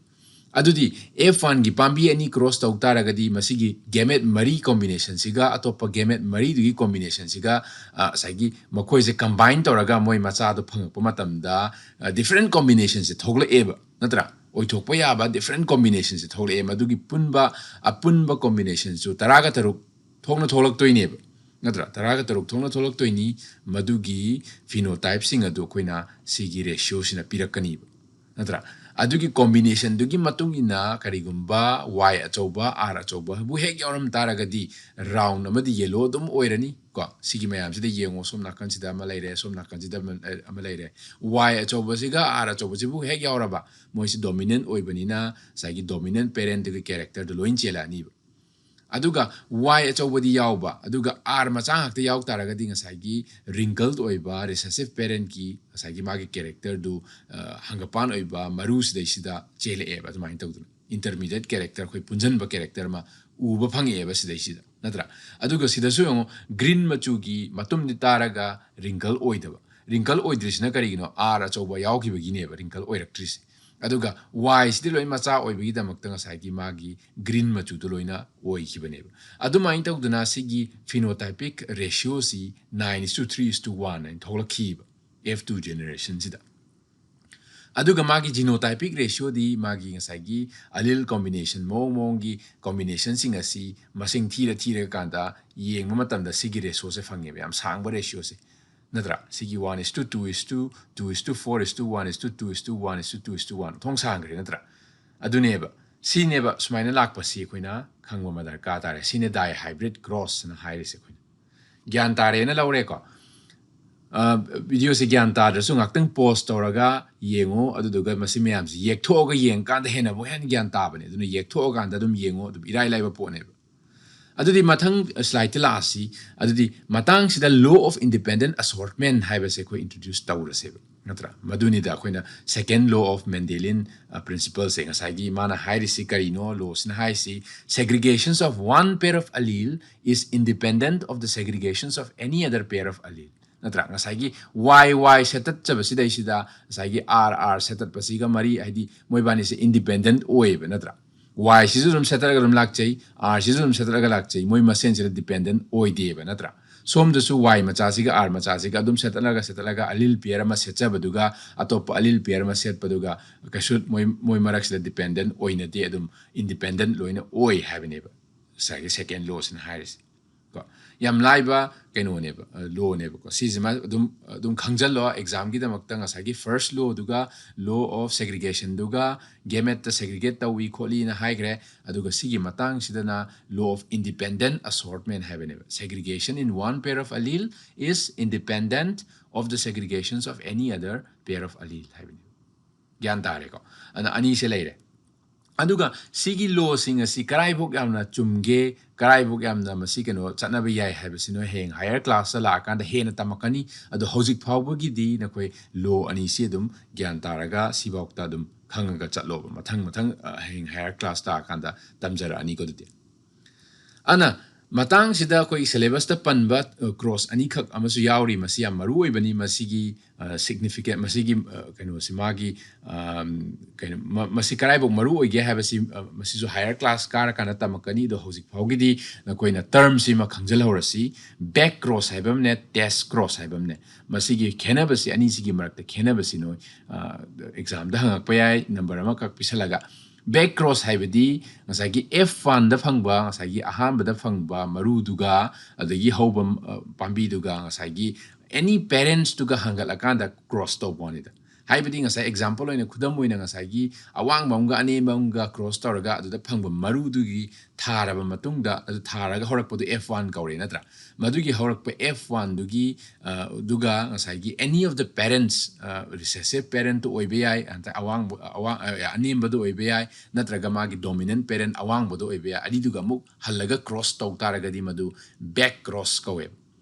ꯑꯗꯨꯗꯤ ꯑꯦꯐ ꯋꯥꯟꯒꯤ ꯄꯥꯝꯕꯤ ꯑꯅꯤ ꯀ꯭ꯔꯣꯁ ꯇꯧ ꯇꯥꯔꯒꯗꯤ ꯃꯁꯤꯒꯤ ꯒꯦꯃꯦꯠ ꯃꯔꯤ ꯀꯣꯝꯕꯤꯅꯦꯁꯟꯁꯤꯒ ꯑꯇꯣꯞꯄ ꯒꯦꯃꯦꯠ ꯃꯔꯤꯗꯨꯒꯤ ꯀꯣꯝꯕꯤꯅꯦꯁꯟꯁꯤꯒ, ꯑ, ꯉꯁꯥꯏꯒꯤ ꯃꯈꯣꯏꯁꯦ ꯀꯝꯕꯥꯏꯟ ꯇꯧꯔꯒ ꯃꯣꯏ ꯃꯆꯥꯗꯣ ꯐꯪꯉꯛꯄ ꯃꯇꯝꯗ, ꯑ, ꯗꯤꯐ꯭ꯔꯦꯟꯠ ꯀꯣꯝꯕꯤꯅꯦꯁꯟꯁꯦ ꯊꯣꯛꯂꯛꯑꯦꯕ, ꯅꯠꯇ꯭ꯔꯥ? ꯑꯣꯏꯊꯣꯛꯄ ꯌꯥꯕ ꯗꯤꯐ꯭ꯔꯦꯟꯠ ꯀꯣꯝꯕꯤꯅꯦꯁꯟꯁꯦ ꯊꯣꯛꯂꯛꯑꯦ꯫ ꯃꯗꯨꯒꯤ ꯄꯨꯟꯕ, ꯑꯄꯨꯟꯕ ꯀꯣꯝꯕꯤꯅꯦꯁꯟꯁꯨ ꯇꯔꯥꯒ ꯇꯔꯨꯛ ꯊꯣꯛꯅ ꯊꯣꯛꯂꯛꯇꯣꯏꯅꯦꯕ꯫ ꯅꯠꯇ꯭ꯔꯥ? ꯇꯔꯥꯒ ꯇꯔꯨꯛ ꯊꯣꯛꯅ ꯊꯣꯛꯂꯛꯇꯣꯏꯅꯤ꯫ ꯃꯗꯨꯒꯤ phenotypeꯁꯤꯡ ꯑꯗꯨ ꯑꯩꯈꯣꯏꯅ ꯁꯤꯒꯤ ratioꯁꯤꯅ ꯄꯤꯔꯛꯀꯅꯤꯕ, ꯅꯠꯇ꯭ꯔꯥ? ꯑꯗꯨꯒꯤ combinationꯗꯨꯒꯤ ꯃꯇꯨꯡ ꯏꯟꯅ ꯀꯔꯤꯒꯨꯝꯕ Y ꯑꯆꯧꯕ, R ꯑꯆꯧꯕꯕꯨ ꯍꯦꯛ ꯌꯥꯎꯔꯝ ꯇꯥꯔꯒꯗꯤ, round ꯑꯃꯗꯤ yellow ꯑꯗꯨꯝ ꯑꯣꯏꯔꯅꯤ꯫ ꯀꯣ, ꯁꯤꯒꯤ ꯃꯌꯥꯝꯁꯤꯗ ꯌꯦꯡꯉꯣ, ꯁꯣꯝ ꯅꯥꯀꯟꯁꯤꯗ ꯑꯃ ꯂꯩꯔꯦ, ꯁꯣꯝ ꯅꯥꯀꯟꯁꯤꯗ ꯑꯃ, ꯑꯃ ꯂꯩꯔꯦ꯫ Y ꯑꯆꯧꯕꯁꯤꯒ R ꯑꯆꯧꯕꯁꯤꯕꯨ ꯍꯦꯛ ꯌꯥꯎꯔꯕ, ꯃꯣꯏꯁꯤ dominant ꯑꯣꯏꯕꯅꯤꯅ ꯉꯁꯥꯏꯒꯤ dominant parentꯗꯨꯒꯤ characterꯗꯨ ꯂꯣꯏ ꯆꯦꯜꯂꯛꯑꯅꯤꯕ꯫ ꯑꯗꯨꯒ Y ꯑꯆꯧꯕꯗꯤ ꯌꯥꯎꯕ, ꯑꯗꯨꯒ R ꯃꯆꯥ ꯉꯥꯛꯇ ꯌꯥꯎ ꯇꯥꯔꯒꯗꯤ ꯉꯁꯥꯏꯒꯤ wrinkled ꯑꯣꯏꯕ recessive parentꯀꯤ ꯉꯁꯥꯏꯒꯤ ꯃꯥꯒꯤ characterꯗꯨ, ꯑ, ꯍꯪꯒꯄꯥꯟ ꯑꯣꯏꯕ ꯃꯔꯨꯁꯤꯗꯩꯁꯤꯗ ꯆꯦꯜꯂꯛꯑꯦꯕ꯫ ꯑꯗꯨꯃꯥꯏꯅ ꯇꯧꯗꯅ intermediate character, ꯑꯩꯈꯣꯏ ꯄꯨꯟꯁꯤꯟꯕ character ꯑꯃ ꯎꯕ ꯐꯪꯉꯛꯑꯦꯕ ꯁꯤꯗꯩꯁꯤꯗ, ꯅꯠꯇ꯭ꯔꯥ? ꯑꯗꯨꯒ ꯁꯤꯗꯁꯨ ꯌꯦꯡꯉꯣ, green ꯃꯆꯨꯒꯤ ꯃꯇꯨꯝꯗꯤ ꯇꯥꯔꯒ wrinkle ꯑꯣꯏꯗꯕ꯫ Wrinkle ꯑꯣꯏꯗ꯭ꯔꯤꯁꯤꯅ ꯀꯔꯤꯒꯤꯅꯣ? R ꯑꯆꯧꯕ ꯌꯥꯎꯈꯤꯕꯒꯤꯅꯦꯕ wrinkle ꯑꯣꯏꯔꯛꯇ꯭ꯔꯤꯁꯦ꯫ ꯑꯗꯨꯒ Yꯁꯤꯗꯤ ꯂꯣꯏ ꯃꯆꯥ ꯑꯣꯏꯕꯒꯤꯗꯃꯛꯇ ꯉꯁꯥꯏꯒꯤ ꯃꯥꯒꯤ green ꯃꯆꯨꯗꯣ ꯂꯣꯏꯅ ꯑꯣꯏꯈꯤꯕꯅꯦꯕ꯫ ꯑꯗꯨꯃꯥꯏꯅ ꯇꯧꯗꯅ ꯁꯤꯒꯤ phenotypic ratioꯁꯤ nine is to three is to one ꯍꯥꯏꯅ ꯊꯣꯛꯂꯛꯈꯤꯕ F two generationꯁꯤꯗ꯫ ꯑꯗꯨꯒ ꯃꯥꯒꯤ genotypic ratioꯗꯤ ꯃꯥꯒꯤ ꯉꯁꯥꯏꯒꯤ allele combination, ꯃꯑꯣꯡ ꯃꯑꯣꯡꯒꯤ combinationꯁꯤꯡ ꯑꯁꯤ ꯃꯁꯤꯡ ꯊꯤꯔ ꯊꯤꯔꯒ ꯀꯥꯟꯗ ꯌꯦꯡꯕ ꯃꯇꯝꯗ ꯁꯤꯒꯤ ratioꯁꯦ ꯐꯪꯉꯦꯕ, ꯌꯥꯝ ꯁꯥꯡꯕ ratioꯁꯦ, ꯅꯠꯇ꯭ꯔꯥ? ꯁꯤꯒꯤ one is to two is to, two is to four is to, one is to two is to, one is to two is to one, ꯊꯣꯡ ꯁꯥꯡꯈ꯭ꯔꯦ, ꯅꯠꯇ꯭ꯔꯥ? ꯑꯗꯨꯅꯦꯕ, ꯁꯤꯅꯦꯕ ꯁꯨꯃꯥꯏꯅ ꯂꯥꯛꯄꯁꯤ ꯑꯩꯈꯣꯏꯅ ꯈꯪꯕ ꯑꯃ ꯗꯔꯀꯥꯔ ꯇꯥꯔꯦ꯫ ꯁꯤꯅꯦ dihybrid crossꯅ ꯍꯥꯏꯔꯤꯁꯦ ꯑꯩꯈꯣꯏꯅ꯫ ꯒ꯭ꯌꯥꯟ ꯇꯥꯔꯦꯅ ꯂꯧꯔꯦꯀꯣ꯫ ꯑ, videoꯁꯦ ꯒ꯭ꯌꯥꯟ ꯇꯥꯗ꯭ꯔꯁꯨ ꯉꯥꯛꯇꯪ pause ꯇꯧꯔꯒ ꯌꯦꯡꯉꯣ, ꯑꯗꯨꯗꯨꯒ ꯃꯁꯤ ꯃꯌꯥꯝꯁꯤ ꯌꯦꯛꯊꯣꯛꯑꯒ ꯌꯦꯡꯀꯥꯟꯗ ꯍꯦꯟꯅ ꯑꯃꯨꯛ ꯍꯦꯟꯅ ꯒ꯭ꯌꯥꯟ ꯇꯥꯕꯅꯦ꯫ ꯑꯗꯨꯅ ꯌꯦꯛꯊꯣꯛꯑꯀꯥꯟꯗ ꯑꯗꯨꯝ ꯌꯦꯡꯉꯣ, ꯑꯗꯨꯝ ꯏꯔꯥꯏ ꯂꯥꯏꯕ ꯄꯣꯠꯅꯦꯕ꯫ ꯑꯗꯨꯗꯤ ꯃꯊꯪ slideꯇ ꯂꯥꯛꯑꯁꯤ꯫ ꯑꯗꯨꯗꯤ ꯃꯇꯥꯡꯁꯤꯗ law of independent assortment ꯍꯥꯏꯕꯁꯦ ꯑꯩꯈꯣꯏ introduce ꯇꯧꯔꯁꯦꯕ, ꯅꯠꯇ꯭ꯔꯥ? ꯃꯗꯨꯅꯤꯗ ꯑꯩꯈꯣꯏꯅ second law of Mendelian, ꯑ, principleꯁꯦ꯫ ꯉꯁꯥꯏꯒꯤ ꯃꯥꯅ ꯍꯥꯏꯔꯤꯁꯤ ꯀꯔꯤꯅꯣ? Lawꯁꯤꯅ ꯍꯥꯏꯔꯤꯁꯤ, segregations of one pair of allele is independent of the segregations of any other pair of allele, ꯅꯠꯇ꯭ꯔꯥ? ꯉꯁꯥꯏꯒꯤ Y Y ꯁꯦꯠꯇꯠꯆꯕꯁꯤꯗꯩꯁꯤꯗ ꯉꯁꯥꯏꯒꯤ R R ꯁꯦꯠꯇꯠꯄꯁꯤꯒ ꯃꯔꯤ, ꯍꯥꯏꯗꯤ ꯃꯣꯏꯕꯥꯅꯤꯁꯦ independent ꯑꯣꯏꯌꯦꯕ, ꯅꯠꯇ꯭ꯔꯥ? Yꯁꯤꯁꯨ ꯑꯗꯨꯝ ꯁꯦꯠꯇꯠꯂꯒ ꯑꯗꯨꯝ ꯂꯥꯛꯆꯩ, Rꯁꯤꯁꯨ ꯑꯗꯨꯝ ꯁꯦꯠꯇꯠꯂꯒ ꯂꯥꯛꯆꯩ, ꯃꯣꯏ ꯃꯁꯦꯟꯁꯤꯗ dependent ꯑꯣꯏꯗꯦꯕ, ꯅꯠꯇ꯭ꯔꯥ? ꯁꯣꯝꯗꯁꯨ Y ꯃꯆꯥꯁꯤꯒ R ꯃꯆꯥꯁꯤꯒ ꯑꯗꯨꯝ ꯁꯦꯠꯇꯠꯂꯒ ꯁꯦꯠꯇꯠꯂꯒ allele pair ꯑꯃ ꯁꯦꯠꯆꯕꯗꯨꯒ ꯑꯇꯣꯞꯄ allele pair ꯑꯃ ꯁꯦꯠꯄꯗꯨꯒ ꯀꯩꯁꯨ ꯃꯣꯏ, ꯃꯣꯏ ꯃꯔꯛꯁꯤꯗ dependent ꯑꯣꯏꯅꯗꯦ, ꯑꯗꯨꯝ independent ꯂꯣꯏꯅ ꯑꯣꯏ ꯍꯥꯏꯕꯅꯦꯕ ꯉꯁꯥꯏꯒꯤ second lawꯁꯤꯅ ꯍꯥꯏꯔꯤꯁꯦ꯫ ꯀꯣ, ꯌꯥꯝ ꯂꯥꯏꯕ ꯀꯩꯅꯣꯅꯦꯕ, ꯂꯣꯅꯦꯕꯀꯣ꯫ ꯁꯤꯁꯤꯃ ꯑꯗꯨꯝ ꯑꯗꯨꯝ ꯈꯪꯖꯜꯂꯣ꯫ ꯑꯦꯛꯖꯥꯝꯒꯤꯗꯃꯛꯇ ꯉꯁꯥꯏꯒꯤ first lawꯗꯨꯒ, law of segregationꯗꯨꯒ, gametꯇ segregate ꯇꯧꯏ ꯈꯣꯠꯂꯤꯅ ꯍꯥꯏꯈ꯭ꯔꯦ꯫ ꯑꯗꯨꯒ ꯁꯤꯒꯤ ꯃꯇꯥꯡꯁꯤꯗꯅ law of independent assortment ꯍꯥꯏꯕꯅꯦꯕ꯫ Segregation in one pair of allele is independent of the segregations of any other pair of allele ꯍꯥꯏꯕꯅꯦꯕ꯫ ꯒ꯭ꯌꯥꯟ ꯇꯥꯔꯦꯀꯣ? ꯑꯗꯨꯅ ꯑꯅꯤꯁꯦ ꯂꯩꯔꯦ꯫ ꯑꯗꯨꯒ ꯁꯤꯒꯤ ꯂꯣꯁꯤꯡ ꯑꯁꯤ ꯀꯔꯥꯏꯐꯥꯎ ꯌꯥꯝꯅ ꯆꯨꯝꯒꯦ, ꯀꯔꯥꯏꯐꯥꯎ ꯌꯥꯝꯅ ꯃꯁꯤ ꯀꯩꯅꯣ ꯆꯠꯅꯕ ꯌꯥꯏ ꯍꯥꯏꯕꯁꯤ ꯅꯣꯏ ꯍꯌꯦꯡ higher classꯇ ꯂꯥꯛꯑꯀꯥꯟꯗ ꯍꯦꯟꯅ ꯇꯝꯃꯛꯀꯅꯤ꯫ ꯑꯗꯣ ꯍꯧꯖꯤꯛ ꯐꯥꯎꯕꯒꯤꯗꯤ ꯅꯈꯣꯏ ꯂꯣ ꯑꯅꯤꯁꯤ ꯑꯗꯨꯝ ꯒ꯭ꯌꯥꯟ ꯇꯥꯔꯒ ꯁꯤꯐꯥꯎꯇ ꯑꯗꯨꯝ ꯈꯪꯉꯒ ꯆꯠꯂꯣꯕ꯫ ꯃꯊꯪ ꯃꯊꯪ, ꯑ, ꯍꯌꯦꯡ higher class ꯂꯥꯛꯑꯀꯥꯟꯗ ꯇꯝꯖꯔꯛꯑꯅꯤꯀꯣ ꯑꯗꯨꯗꯤ꯫ ꯑꯗꯨꯅ ꯃꯇꯥꯡꯁꯤꯗ ꯑꯩꯈꯣꯏꯒꯤ syllabusꯇ ꯄꯟꯕ, ꯑ, clause ꯑꯅꯤꯈꯛ ꯑꯃꯁꯨ ꯌꯥꯎꯔꯤ꯫ ꯃꯁꯤ ꯌꯥꯝ ꯃꯔꯨ ꯑꯣꯏꯕꯅꯤ꯫ ꯃꯁꯤꯒꯤ, ꯑ, significant, ꯃꯁꯤꯒꯤ, ꯑ, ꯀꯩꯅꯣꯁꯤ ꯃꯥꯒꯤ, ꯑꯝ, ꯀꯩꯅꯣ, ꯃ-, ꯃꯁꯤ ꯀꯔꯥꯏꯐꯥꯎ ꯃꯔꯨ ꯑꯣꯏꯒꯦ ꯍꯥꯏꯕꯁꯤ, ꯑ, ꯃꯁꯤꯁꯨ higher class ꯀꯥꯔꯀꯥꯟꯗ ꯇꯝꯃꯛꯀꯅꯤ꯫ ꯑꯗꯣ ꯍꯧꯖꯤꯛ ꯐꯥꯎꯒꯤꯗꯤ ꯅꯈꯣꯏꯅ termꯁꯤꯃ ꯈꯪꯖꯤꯜꯍꯧꯔꯁꯤ꯫ Back clause ꯍꯥꯏꯕ ꯑꯃꯅꯦ, test clause ꯍꯥꯏꯕ ꯑꯃꯅꯦ꯫ ꯃꯁꯤꯒꯤ ꯈꯦꯠꯅꯕꯁꯤ, ꯑꯅꯤꯁꯤꯒꯤ ꯃꯔꯛꯇ ꯈꯦꯠꯅꯕꯁꯤ ꯅꯣꯏ, ꯑ, examꯗ ꯍꯪꯉꯛꯄ ꯌꯥꯏ, number ꯑꯃꯈꯛ ꯄꯤꯁꯜꯂꯒ꯫ Back clause ꯍꯥꯏꯕꯗꯤ ꯉꯁꯥꯏꯒꯤ F oneꯗ ꯐꯪꯕ, ꯉꯁꯥꯏꯒꯤ ꯑꯍꯥꯟꯕꯗ ꯐꯪꯕ ꯃꯔꯨꯗꯨꯒ, ꯑꯗꯒꯤ ꯍꯧꯕ, ꯑ, ꯄꯥꯝꯕꯤꯗꯨꯒ, ꯉꯁꯥꯏꯒꯤ any parentsꯇꯨꯒ ꯍꯪꯒꯠꯂꯀꯥꯟꯗ cross ꯇꯧꯕ ꯋꯥꯅꯤꯗ꯫ ꯍꯥꯏꯕꯗꯤ ꯉꯁꯥꯏ example ꯑꯣꯏꯅ, ꯈꯨꯗꯝ ꯑꯣꯏꯅ, ꯉꯁꯥꯏꯒꯤ ꯑꯋꯥꯡꯕ ꯑꯃꯒ ꯑꯅꯦꯝꯕ ꯑꯃꯒ cross ꯇꯧꯔꯒ ꯑꯗꯨꯗ ꯐꯪꯕ ꯃꯔꯨꯗꯨꯒꯤ ꯊꯥꯔꯕ ꯃꯇꯨꯡꯗ, ꯑꯗꯨ ꯊꯥꯔꯒ ꯍꯧꯔꯛꯄꯗꯨ F one ꯀꯧꯔꯦ ꯅꯠꯇ꯭ꯔꯥ? ꯃꯗꯨꯒꯤ ꯍꯧꯔꯛꯄ F oneꯗꯨꯒꯤ, ꯑ, ꯑꯗꯨꯒ ꯉꯁꯥꯏꯒꯤ any of the parents, ꯑ, recessive parentꯇꯨ ꯑꯣꯏꯕ ꯌꯥꯏ, ꯅꯠꯇ꯭ꯔꯒ ꯑꯋꯥꯡꯕ, ꯑꯋꯥꯡ-, ꯑ, ꯑꯅꯦꯝꯕꯗꯨ ꯑꯣꯏꯕ ꯌꯥꯏ, ꯅꯠꯇ꯭ꯔꯒ ꯃꯥꯒꯤ dominant parent ꯑꯋꯥꯡꯕꯗꯨ ꯑꯣꯏꯕ ꯌꯥꯏ꯫ ꯑꯅꯤꯗꯨꯒ ꯑꯃꯨꯛ ꯍꯜꯂꯒ cross ꯇꯧ ꯇꯥꯔꯒꯗꯤ ꯃꯗꯨ back cross ꯀꯧꯋꯦꯕ,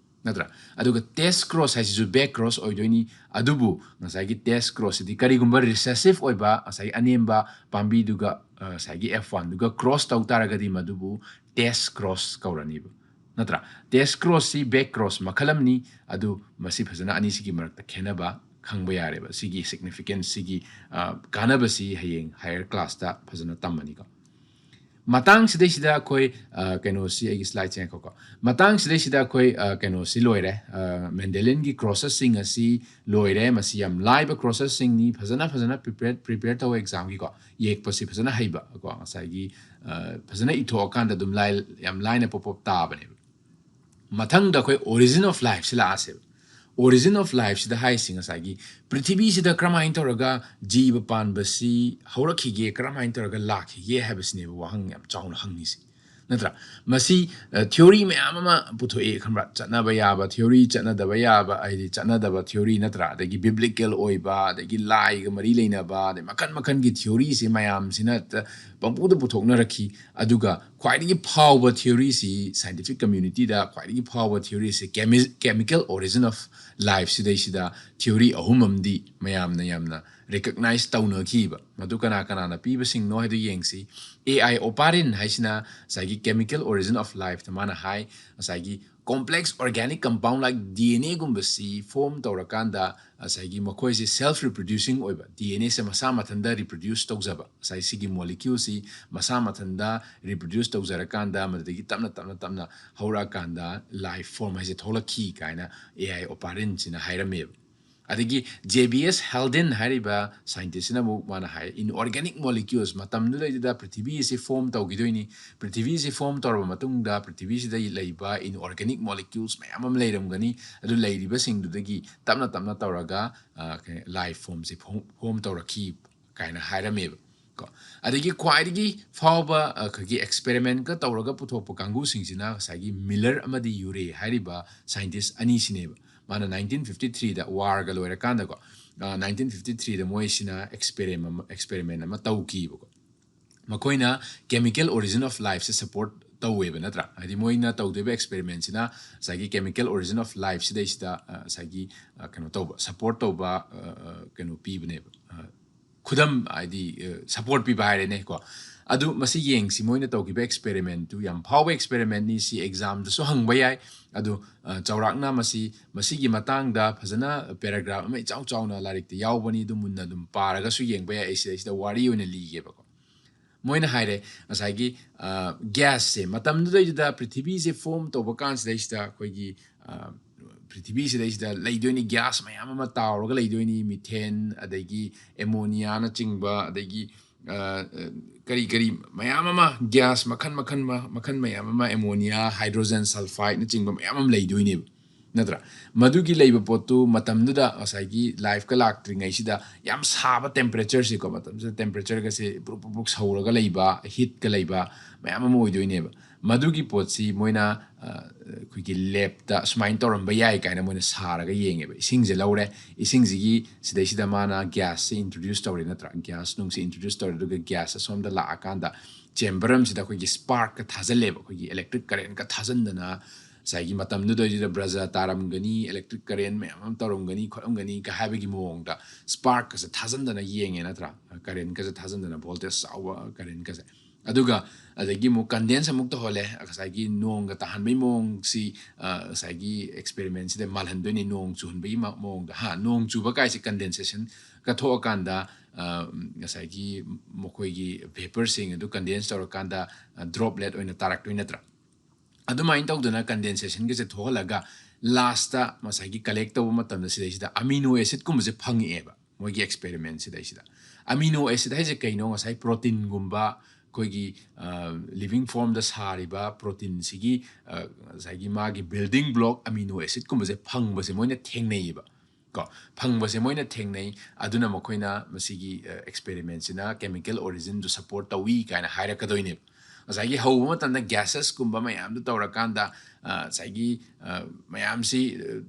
ꯅꯠꯇ꯭ꯔꯥ? ꯑꯗꯨꯒ test cross ꯍꯥꯏꯁꯤꯁꯨ back cross ꯑꯣꯏꯗꯣꯏꯅꯤ꯫ ꯑꯗꯨꯕꯨ ꯉꯁꯥꯏꯒꯤ test crossꯁꯤꯗꯤ ꯀꯔꯤꯒꯨꯝꯕ recessive ꯑꯣꯏꯕ ꯉꯁꯥꯏꯒꯤ ꯑꯅꯦꯝꯕ ꯄꯥꯝꯕꯤꯗꯨꯒ, ꯑ, ꯉꯁꯥꯏꯒꯤ F oneꯗꯨꯒ cross ꯇꯧ ꯇꯥꯔꯒꯗꯤ ꯃꯗꯨꯕꯨ test cross ꯀꯧꯔꯅꯤꯕ, ꯅꯠꯇ꯭ꯔꯥ? Test crossꯁꯤ back cross ꯃꯈꯜ ꯑꯃꯅꯤ꯫ ꯑꯗꯨ ꯃꯁꯤ ꯐꯖꯅ ꯑꯅꯤꯁꯤꯒꯤ ꯃꯔꯛꯇ ꯈꯦꯠꯅꯕ ꯈꯪꯕ ꯌꯥꯔꯦꯕ꯫ ꯁꯤꯒꯤ significance, ꯁꯤꯒꯤ, ꯑ, ꯀꯥꯟꯅꯕꯁꯤ ꯍꯌꯦꯡ higher classꯇ ꯐꯖꯅ ꯇꯝꯃꯅꯤꯀꯣ꯫ ꯃꯇꯥꯡꯁꯤꯗꯩꯁꯤꯗ ꯑꯩꯈꯣꯏ, ꯑ, ꯀꯩꯅꯣꯁꯤ, ꯑꯩꯒꯤ slideꯁꯦ ꯉꯥꯏꯈꯣꯀꯣ꯫ ꯃꯇꯥꯡꯁꯤꯗꯩꯁꯤꯗ ꯑꯩꯈꯣꯏ, ꯑ, ꯀꯩꯅꯣꯁꯤ ꯂꯣꯏꯔꯦ꯫ ꯑ, Mendelian clauseꯁꯤꯡ ꯑꯁꯤ ꯂꯣꯏꯔꯦ꯫ ꯃꯁꯤ ꯌꯥꯝ ꯂꯥꯏꯕ clauseꯁꯤꯡꯅꯤ꯫ ꯐꯖꯅ, ꯐꯖꯅ prepare, prepare ꯇꯧ examꯒꯤꯀꯣ꯫ ꯌꯦꯛꯄꯁꯤ ꯐꯖꯅ ꯍꯩꯕ ꯀꯣ꯫ ꯉꯁꯥꯏꯒꯤ, ꯑ, ꯐꯖꯅ ꯏꯊꯣꯛꯑꯀꯥꯟꯗ ꯑꯗꯨꯝ ꯂꯥꯏ-, ꯌꯥꯝ ꯂꯥꯏꯅ pop up ꯇꯥꯕꯅꯦꯕ꯫ ꯃꯊꯪꯗ ꯑꯩꯈꯣꯏ origin of lifeꯁꯤ ꯂꯥꯛꯑꯁꯦꯕ꯫ Origin of lifeꯁꯤꯗ ꯍꯥꯏꯁꯤ ꯉꯁꯥꯏꯒꯤ ꯄ꯭ꯔꯤꯊꯤꯕꯤꯁꯤꯗ ꯀꯔꯝꯍꯥꯏꯅ ꯇꯧꯔꯒ ꯖꯤꯕ ꯄꯥꯟꯕꯁꯤ ꯍꯧꯔꯛꯈꯤꯒꯦ, ꯀꯔꯝꯍꯥꯏꯅ ꯇꯧꯔꯒ ꯂꯥꯛꯈꯤꯒꯦ ꯍꯥꯏꯕꯁꯤꯅꯦꯕ ꯋꯥꯍꯪ ꯌꯥꯝ ꯆꯥꯎꯅ ꯍꯪꯉꯤꯁꯤ, ꯅꯠꯇ꯭ꯔꯥ? ꯃꯁꯤ ꯊꯤꯑꯣꯔꯤ ꯃꯌꯥꯝ ꯑꯃ ꯄꯨꯊꯣꯛꯑꯦ, ꯈꯪꯕ꯭ꯔꯥ? ꯆꯠꯅꯕ ꯌꯥꯕ ꯊꯤꯑꯣꯔꯤ, ꯆꯠꯅꯗꯕ ꯌꯥꯕ, ꯍꯥꯏꯗꯤ ꯆꯠꯅꯗꯕ ꯊꯤꯑꯣꯔꯤ, ꯅꯠꯇ꯭ꯔꯥ? ꯑꯗꯒꯤ ꯕꯤꯕ꯭ꯂꯤꯀꯦꯜ ꯑꯣꯏꯕ, ꯑꯗꯒꯤ ꯂꯥꯏꯒ ꯃꯔꯤ ꯂꯩꯅꯕ, ꯑꯗꯩ ꯃꯈꯟ ꯃꯈꯟꯒꯤ ꯊꯤꯑꯣꯔꯤꯁꯦ ꯃꯌꯥꯝꯁꯤꯅ ꯄꯪꯄꯨꯗ ꯄꯨꯊꯣꯛꯅꯔꯛꯈꯤ꯫ ꯑꯗꯨꯒ ꯈ꯭ꯋꯥꯏꯗꯒꯤ ꯐꯥꯎꯕ ꯊꯤꯑꯣꯔꯤꯁꯤ, ꯁꯥꯏꯟꯇꯤꯐꯤꯛ ꯀꯝꯃ꯭ꯌꯨꯅꯤꯇꯤꯗ ꯈ꯭ꯋꯥꯏꯗꯒꯤ ꯐꯥꯎꯕ ꯊꯤꯑꯣꯔꯤꯁꯤ chemical origin of life ꯁꯤꯗꯩꯁꯤꯗ ꯊꯤꯑꯣꯔꯤ ꯑꯍꯨꯝ ꯑꯃꯗꯤ ꯃꯌꯥꯝꯅ ꯌꯥꯝꯅ ꯔꯤꯀꯛꯅꯥꯏꯁ ꯇꯧꯅꯈꯤꯕ꯫ ꯃꯗꯨ ꯀꯅꯥ ꯀꯅꯥꯅ ꯄꯤꯕꯁꯤꯡꯅꯣ ꯍꯥꯏꯗꯨ ꯌꯦꯡꯁꯤ꯫ A I Oparin ꯍꯥꯏꯁꯤꯅ ꯉꯁꯥꯏꯒꯤ chemical origin of lifeꯇ ꯃꯥꯅ ꯍꯥꯏ, ꯉꯁꯥꯏꯒꯤ complex organic compound like D N A ꯒꯨꯝꯕꯁꯤ form ꯇꯧꯔꯀꯥꯟꯗ ꯉꯁꯥꯏꯒꯤ ꯃꯈꯣꯏꯁꯦ self reproducing ꯑꯣꯏꯕ, D N A ꯁꯦ ꯃꯁꯥ ꯃꯊꯟꯇ reproduce ꯇꯧꯖꯕ, ꯉꯁꯥꯏ ꯁꯤꯒꯤ molecule ꯁꯤ ꯃꯁꯥ ꯃꯊꯟꯇ reproduce ꯇꯧꯖꯔꯀꯥꯟꯗ, ꯃꯗꯨꯗꯒꯤ ꯇꯞꯅ ꯇꯞꯅ ꯇꯞꯅ ꯍꯧꯔꯛꯑꯀꯥꯟꯗ life form ꯍꯥꯏꯁꯦ ꯊꯣꯛꯂꯛꯈꯤ ꯀꯥꯏꯅ A I Oparin ꯁꯤꯅ ꯍꯥꯏꯔꯝꯃꯦꯕ꯫ ꯑꯗꯒꯤ J B S Haldane ꯍꯥꯏꯔꯤꯕ scientist ꯁꯤꯅ ꯑꯃꯨꯛ ꯃꯥꯅ ꯍꯥꯏ, inorganic molecules, ꯃꯇꯝꯗꯨꯗꯩꯗꯨꯗ ꯄ꯭ꯔꯤꯊꯤꯕꯤ ꯑꯁꯤ form ꯇꯧꯈꯤꯗꯣꯏꯅꯤ꯫ ꯄ꯭ꯔꯤꯊꯤꯕꯤ ꯑꯁꯤ form ꯇꯧꯔꯕ ꯃꯇꯨꯡꯗ ꯄ꯭ꯔꯤꯊꯤꯕꯤꯁꯤꯗ ꯂꯩꯕ inorganic molecules ꯃꯌꯥꯝ ꯑꯃ ꯂꯩꯔꯝꯒꯅꯤ꯫ ꯑꯗꯨ ꯂꯩꯔꯤꯕꯁꯤꯡꯗꯨꯗꯒꯤ ꯇꯞꯅ ꯇꯞꯅ ꯇꯧꯔꯒ, ꯑ, ꯀꯩ-, life form ꯁꯦ form, form ꯇꯧꯔꯛꯈꯤ ꯀꯥꯏꯅ ꯍꯥꯏꯔꯝꯃꯦꯕ꯫ ꯀꯣ꯫ ꯑꯗꯒꯤ ꯈ꯭ꯋꯥꯏꯗꯒꯤ ꯐꯥꯎꯕ, ꯑ, ꯑꯩꯈꯣꯏꯒꯤ experiment ꯀ ꯇꯧꯔꯒ ꯄꯨꯊꯣꯛꯄ ꯀꯥꯡꯕꯨꯁꯤꯡꯁꯤꯅ ꯉꯁꯥꯏꯒꯤ Miller ꯑꯃꯗꯤ Urey ꯍꯥꯏꯔꯤꯕ scientist ꯑꯅꯤꯁꯤꯅꯦꯕ꯫ ꯃꯥꯅ nineteen fifty three ꯗ war ꯒ ꯂꯣꯏꯔꯀꯥꯟꯗꯀꯣ, ꯑ, nineteen fifty three ꯗ ꯃꯣꯏꯁꯤꯅ experiment ꯑꯃ, experiment ꯑꯃ ꯇꯧꯈꯤꯕꯀꯣ꯫ ꯃꯈꯣꯏꯅ chemical origin of life say support ꯇꯧꯋꯦꯕ, ꯅꯠꯇ꯭ꯔꯥ? ꯍꯥꯏꯗꯤ ꯃꯣꯏꯅ ꯇꯧꯗꯣꯏꯕ experiment ꯁꯤꯅ ꯉꯁꯥꯏꯒꯤ chemical origin of life ꯁꯤꯗꯩꯁꯤꯗ, ꯑ, ꯉꯁꯥꯏꯒꯤ, ꯑ, ꯀꯩꯅꯣ ꯇꯧꯕ, support ꯇꯧꯕ, ꯑ, ꯑ, ꯀꯩꯅꯣ ꯄꯤꯕꯅꯦꯕ, ꯑ, ꯈꯨꯗꯝ, ꯍꯥꯏꯗꯤ, ꯑ, support ꯄꯤꯕ ꯍꯥꯏꯔꯦꯅꯦꯀꯣ꯫ ꯑꯗꯨ ꯃꯁꯤ ꯌꯦꯡꯁꯤ, ꯃꯣꯏꯅ ꯇꯧꯈꯤꯕ experiment ꯇꯨ ꯌꯥꯝ ꯐꯥꯎꯕ experiment ꯅꯤ, ꯁꯤ exam ꯗꯁꯨ ꯍꯪꯕ ꯌꯥꯏ꯫ ꯑꯗꯨ, ꯑ, ꯆꯥꯎꯔꯥꯛꯅ ꯃꯁꯤ, ꯃꯁꯤꯒꯤ ꯃꯇꯥꯡꯗ ꯐꯖꯅ paragraph ꯑꯃ ꯏꯆꯥꯎ ꯆꯥꯎꯅ ꯂꯥꯏꯔꯤꯛꯇ ꯌꯥꯎꯕꯅꯤ, ꯑꯗꯨ ꯃꯨꯟꯅ ꯑꯗꯨꯝ ꯄꯥꯔꯒꯁꯨ ꯌꯦꯡꯕ ꯌꯥꯏ꯫ ꯑꯩ ꯁꯤꯗꯩꯁꯤꯗ ꯋꯥꯔꯤ ꯑꯣꯏꯅ ꯂꯤꯒꯦꯕꯀꯣ꯫ ꯃꯣꯏꯅ ꯍꯥꯏꯔꯦ, ꯉꯁꯥꯏꯒꯤ, ꯑ, gas ꯁꯦ, ꯃꯇꯝꯗꯨꯗꯩꯗꯨꯗ ꯄ꯭ꯔꯤꯊꯤꯕꯤꯁꯦ form ꯇꯧꯕ ꯀꯥꯟꯁꯤꯗꯩꯁꯤꯗ ꯑꯩꯈꯣꯏꯒꯤ, ꯑ, ꯄ꯭ꯔꯤꯊꯤꯕꯤꯁꯤꯗꯩꯁꯤꯗ ꯂꯩꯗꯣꯏꯅꯤ, gas ꯃꯌꯥꯝ ꯑꯃ ꯇꯥꯎꯔꯒ ꯂꯩꯗꯣꯏꯅꯤ, methane, ꯑꯗꯒꯤ ammonia ꯅꯆꯤꯡꯕ, ꯑꯗꯒꯤ ꯑ, ꯀꯔꯤ ꯀꯔꯤ ꯃꯌꯥꯝ ꯑꯃ, ꯒ꯭ꯌꯥꯁ ꯃꯈꯜ ꯃꯈꯜ ꯃ-, ꯃꯈꯜ ꯃꯌꯥꯝ ꯑꯃ, ꯑꯦꯃꯣꯅꯤꯌꯥ, ꯍꯥꯏꯗ꯭ꯔꯣꯖꯟ ꯁꯜꯐꯥꯏꯗꯅꯆꯤꯡꯕ ꯃꯌꯥꯝ ꯑꯃ ꯂꯩꯗꯣꯏꯅꯦꯕ, ꯅꯠꯇ꯭ꯔꯥ? ꯃꯗꯨꯒꯤ ꯂꯩꯕ ꯄꯣꯠꯇꯨ ꯃꯇꯝꯗꯨꯗ ꯉꯁꯥꯏꯒꯤ ꯂꯥꯏꯐꯀ ꯂꯥꯛꯇ꯭ꯔꯤꯉꯩꯁꯤꯗ ꯌꯥꯝ ꯁꯥꯕ ꯇꯦꯝꯄꯔꯦꯆꯔꯁꯤꯀꯣ, ꯃꯇꯝꯁꯤꯗ ꯇꯦꯝꯄꯔꯦꯆꯔꯒꯁꯦ ꯄꯨꯔꯨꯛ ꯄꯨꯔꯨꯛ ꯁꯧꯔꯒ ꯂꯩꯕ, ꯍꯤꯠꯀ ꯂꯩꯕ ꯃꯌꯥꯝ ꯑꯃ ꯑꯣꯏꯗꯣꯏꯅꯦꯕ꯫ ꯃꯗꯨꯒꯤ ꯄꯣꯠꯁꯤ ꯃꯣꯏꯅ, ꯑ, ꯑꯩꯈꯣꯏꯒꯤ ꯂꯦꯞꯇ ꯁꯨꯃꯥꯏꯅ ꯇꯧꯔꯝꯕ ꯌꯥꯏ ꯀꯥꯏꯅ ꯃꯣꯏꯅ ꯁꯥꯔꯒ ꯌꯦꯡꯉꯦꯕ꯫ ꯏꯁꯤꯡꯁꯦ ꯂꯧꯔꯦ, ꯏꯁꯤꯡꯁꯤꯒꯤ ꯁꯤꯗꯩꯁꯤꯗ ꯃꯥꯅ ꯒ꯭ꯌꯥꯁꯁꯦ ꯏꯟꯇ꯭ꯔꯣꯗ꯭ꯌꯨꯁ ꯇꯧꯔꯦ, ꯅꯠꯇ꯭ꯔꯥ? ꯒ꯭ꯌꯥꯁ ꯅꯨꯡꯁꯦ ꯏꯟꯇ꯭ꯔꯣꯗ꯭ꯌꯨꯁ ꯇꯧꯔꯦ, ꯑꯗꯨꯒ ꯒ꯭ꯌꯥꯁ ꯑꯁꯣꯝꯗ ꯂꯥꯛꯑꯀꯥꯟꯗ ꯆꯦꯝꯕꯔ ꯑꯃꯁꯤꯗ ꯑꯩꯈꯣꯏꯒꯤ ꯁ꯭ꯄꯥꯔꯛꯀ ꯊꯥꯖꯜꯂꯦꯕ, ꯑꯩꯈꯣꯏꯒꯤ ꯏꯂꯦꯛꯇ꯭ꯔꯤꯛ ꯀꯔꯦꯟꯀ ꯊꯥꯖꯟꯗꯅ, ꯉꯁꯥꯏꯒꯤ ꯃꯇꯝꯗꯨꯗꯩꯗꯨꯗ ꯕ꯭ꯔꯖꯥ ꯇꯥꯔꯝꯒꯅꯤ, ꯏꯂꯦꯛꯇ꯭ꯔꯤꯛ ꯀꯔꯦꯟ ꯃꯌꯥꯝ ꯑꯃ ꯇꯧꯔꯝꯒꯅꯤ ꯈꯣꯠꯂꯝꯒꯅꯤ ꯀ ꯍꯥꯏꯕꯒꯤ ꯃꯑꯣꯡꯗ ꯁ꯭ꯄꯥꯔꯛꯀꯁꯦ ꯊꯥꯖꯟꯗꯅ ꯌꯦꯡꯉꯦ, ꯅꯠꯇ꯭ꯔꯥ? ꯀꯔꯦꯟꯀꯁꯦ ꯊꯥꯖꯟꯗꯅ, ꯚꯣꯜꯇꯦꯖ ꯆꯥꯎꯕ ꯀꯔꯦꯟꯀꯁꯦ꯫ ꯑꯗꯨꯒ ꯑꯗꯒꯤ ꯑꯃꯨꯛ ꯀꯟꯗꯦꯟꯁ ꯑꯃꯨꯛ ꯇꯧꯍꯜꯂꯦ, ꯉꯁꯥꯏꯒꯤ ꯅꯣꯡꯒ ꯇꯥꯍꯟꯕꯒꯤ ꯃꯑꯣꯡꯁꯤ, ꯑ, ꯉꯁꯥꯏꯒꯤ ꯑꯦꯛꯁꯄꯦꯔꯤꯃꯦꯟꯁꯤꯗ ꯃꯥꯜꯍꯟꯗꯣꯏꯅꯤ, ꯅꯣꯡ ꯆꯨꯍꯟꯕꯒꯤ ꯃ-, ꯃꯑꯣꯡꯗ꯫ ꯍꯥ, ꯅꯣꯡ ꯆꯨꯕ ꯀꯥꯏꯁꯦ ꯀꯟꯗꯦꯟꯁꯦꯁꯟ ꯀꯠꯊꯣꯛꯑꯀꯥꯟꯗ, ꯑ, ꯉꯁꯥꯏꯒꯤ ꯃꯈꯣꯏꯒꯤ ꯚꯦꯄꯔꯁꯤꯡ ꯑꯗꯨ ꯀꯟꯗꯦꯟꯁ ꯇꯧꯔꯀꯥꯟꯗ, ꯑ, ꯗ꯭ꯔꯣꯞꯂꯦꯠ ꯑꯣꯏꯅ ꯇꯥꯔꯛꯇꯣꯏ ꯅꯠꯇ꯭ꯔꯥ? ꯑꯗꯨꯃꯥꯏꯅ ꯇꯧꯗꯅ ꯀꯟꯗꯦꯟꯁꯦꯁꯟꯒꯁꯦ ꯊꯣꯛꯍꯜꯂꯒ ꯂꯥꯁꯇ ꯉꯁꯥꯏꯒꯤ ꯀꯂꯦꯛ ꯇꯧꯕ ꯃꯇꯝꯗ ꯁꯤꯗꯩꯁꯤꯗ ꯑꯃꯤꯅꯣ ꯑꯦꯁꯤꯠꯀꯨꯝꯕꯁꯦ ꯐꯪꯉꯛꯑꯦꯕ, ꯃꯣꯏꯒꯤ ꯑꯦꯛꯁꯄꯦꯔꯤꯃꯦꯟꯁꯤꯗꯩꯁꯤꯗ꯫ ꯑꯃꯤꯅꯣ ꯑꯦꯁꯤꯠ ꯍꯥꯏꯁꯦ ꯀꯩꯅꯣ? ꯉꯁꯥꯏ ꯄ꯭ꯔꯣꯇꯤꯟꯒꯨꯝꯕ, ꯑꯩꯈꯣꯏꯒꯤ, ꯑ, ꯂꯤꯚꯤꯡ ꯐꯣꯔꯝꯗ ꯁꯥꯔꯤꯕ ꯄ꯭ꯔꯣꯇꯤꯟꯁꯤꯒꯤ, ꯑ, ꯉꯁꯥꯏꯒꯤ ꯃꯥꯒꯤ ꯕꯤꯜꯗꯤꯡ ꯕ꯭ꯂꯣꯛ ꯑꯃꯤꯅꯣ ꯑꯦꯁꯤꯠꯀꯨꯝꯕꯁꯦ ꯐꯪꯕꯁꯦ ꯃꯣꯏꯅ ꯊꯦꯡꯅꯩꯌꯦꯕ꯫ ꯀꯣ, ꯐꯪꯕꯁꯦ ꯃꯣꯏꯅ ꯊꯦꯡꯅꯩ꯫ ꯑꯗꯨꯅ ꯃꯈꯣꯏꯅ ꯃꯁꯤꯒꯤ, ꯑ, ꯑꯦꯛꯁꯄꯦꯔꯤꯃꯦꯟꯁꯤꯅ ꯀꯦꯃꯤꯀꯦꯜ ꯑꯣꯔꯤꯖꯤꯟꯗꯨ ꯁꯄꯣꯔꯠ ꯇꯧꯏ ꯀꯥꯏꯅ ꯍꯥꯏꯔꯛꯀꯗꯣꯏꯅꯦꯕ꯫ ꯉꯁꯥꯏꯒꯤ ꯍꯧꯕ ꯃꯇꯝꯗ ꯒ꯭ꯌꯥꯁꯦꯁꯀꯨꯝꯕ ꯃꯌꯥꯝꯗꯨ ꯇꯧꯔꯀꯥꯟꯗ, ꯑ, ꯉꯁꯥꯏꯒꯤ, ꯑ, ꯃꯌꯥꯝꯁꯤ, ꯑ,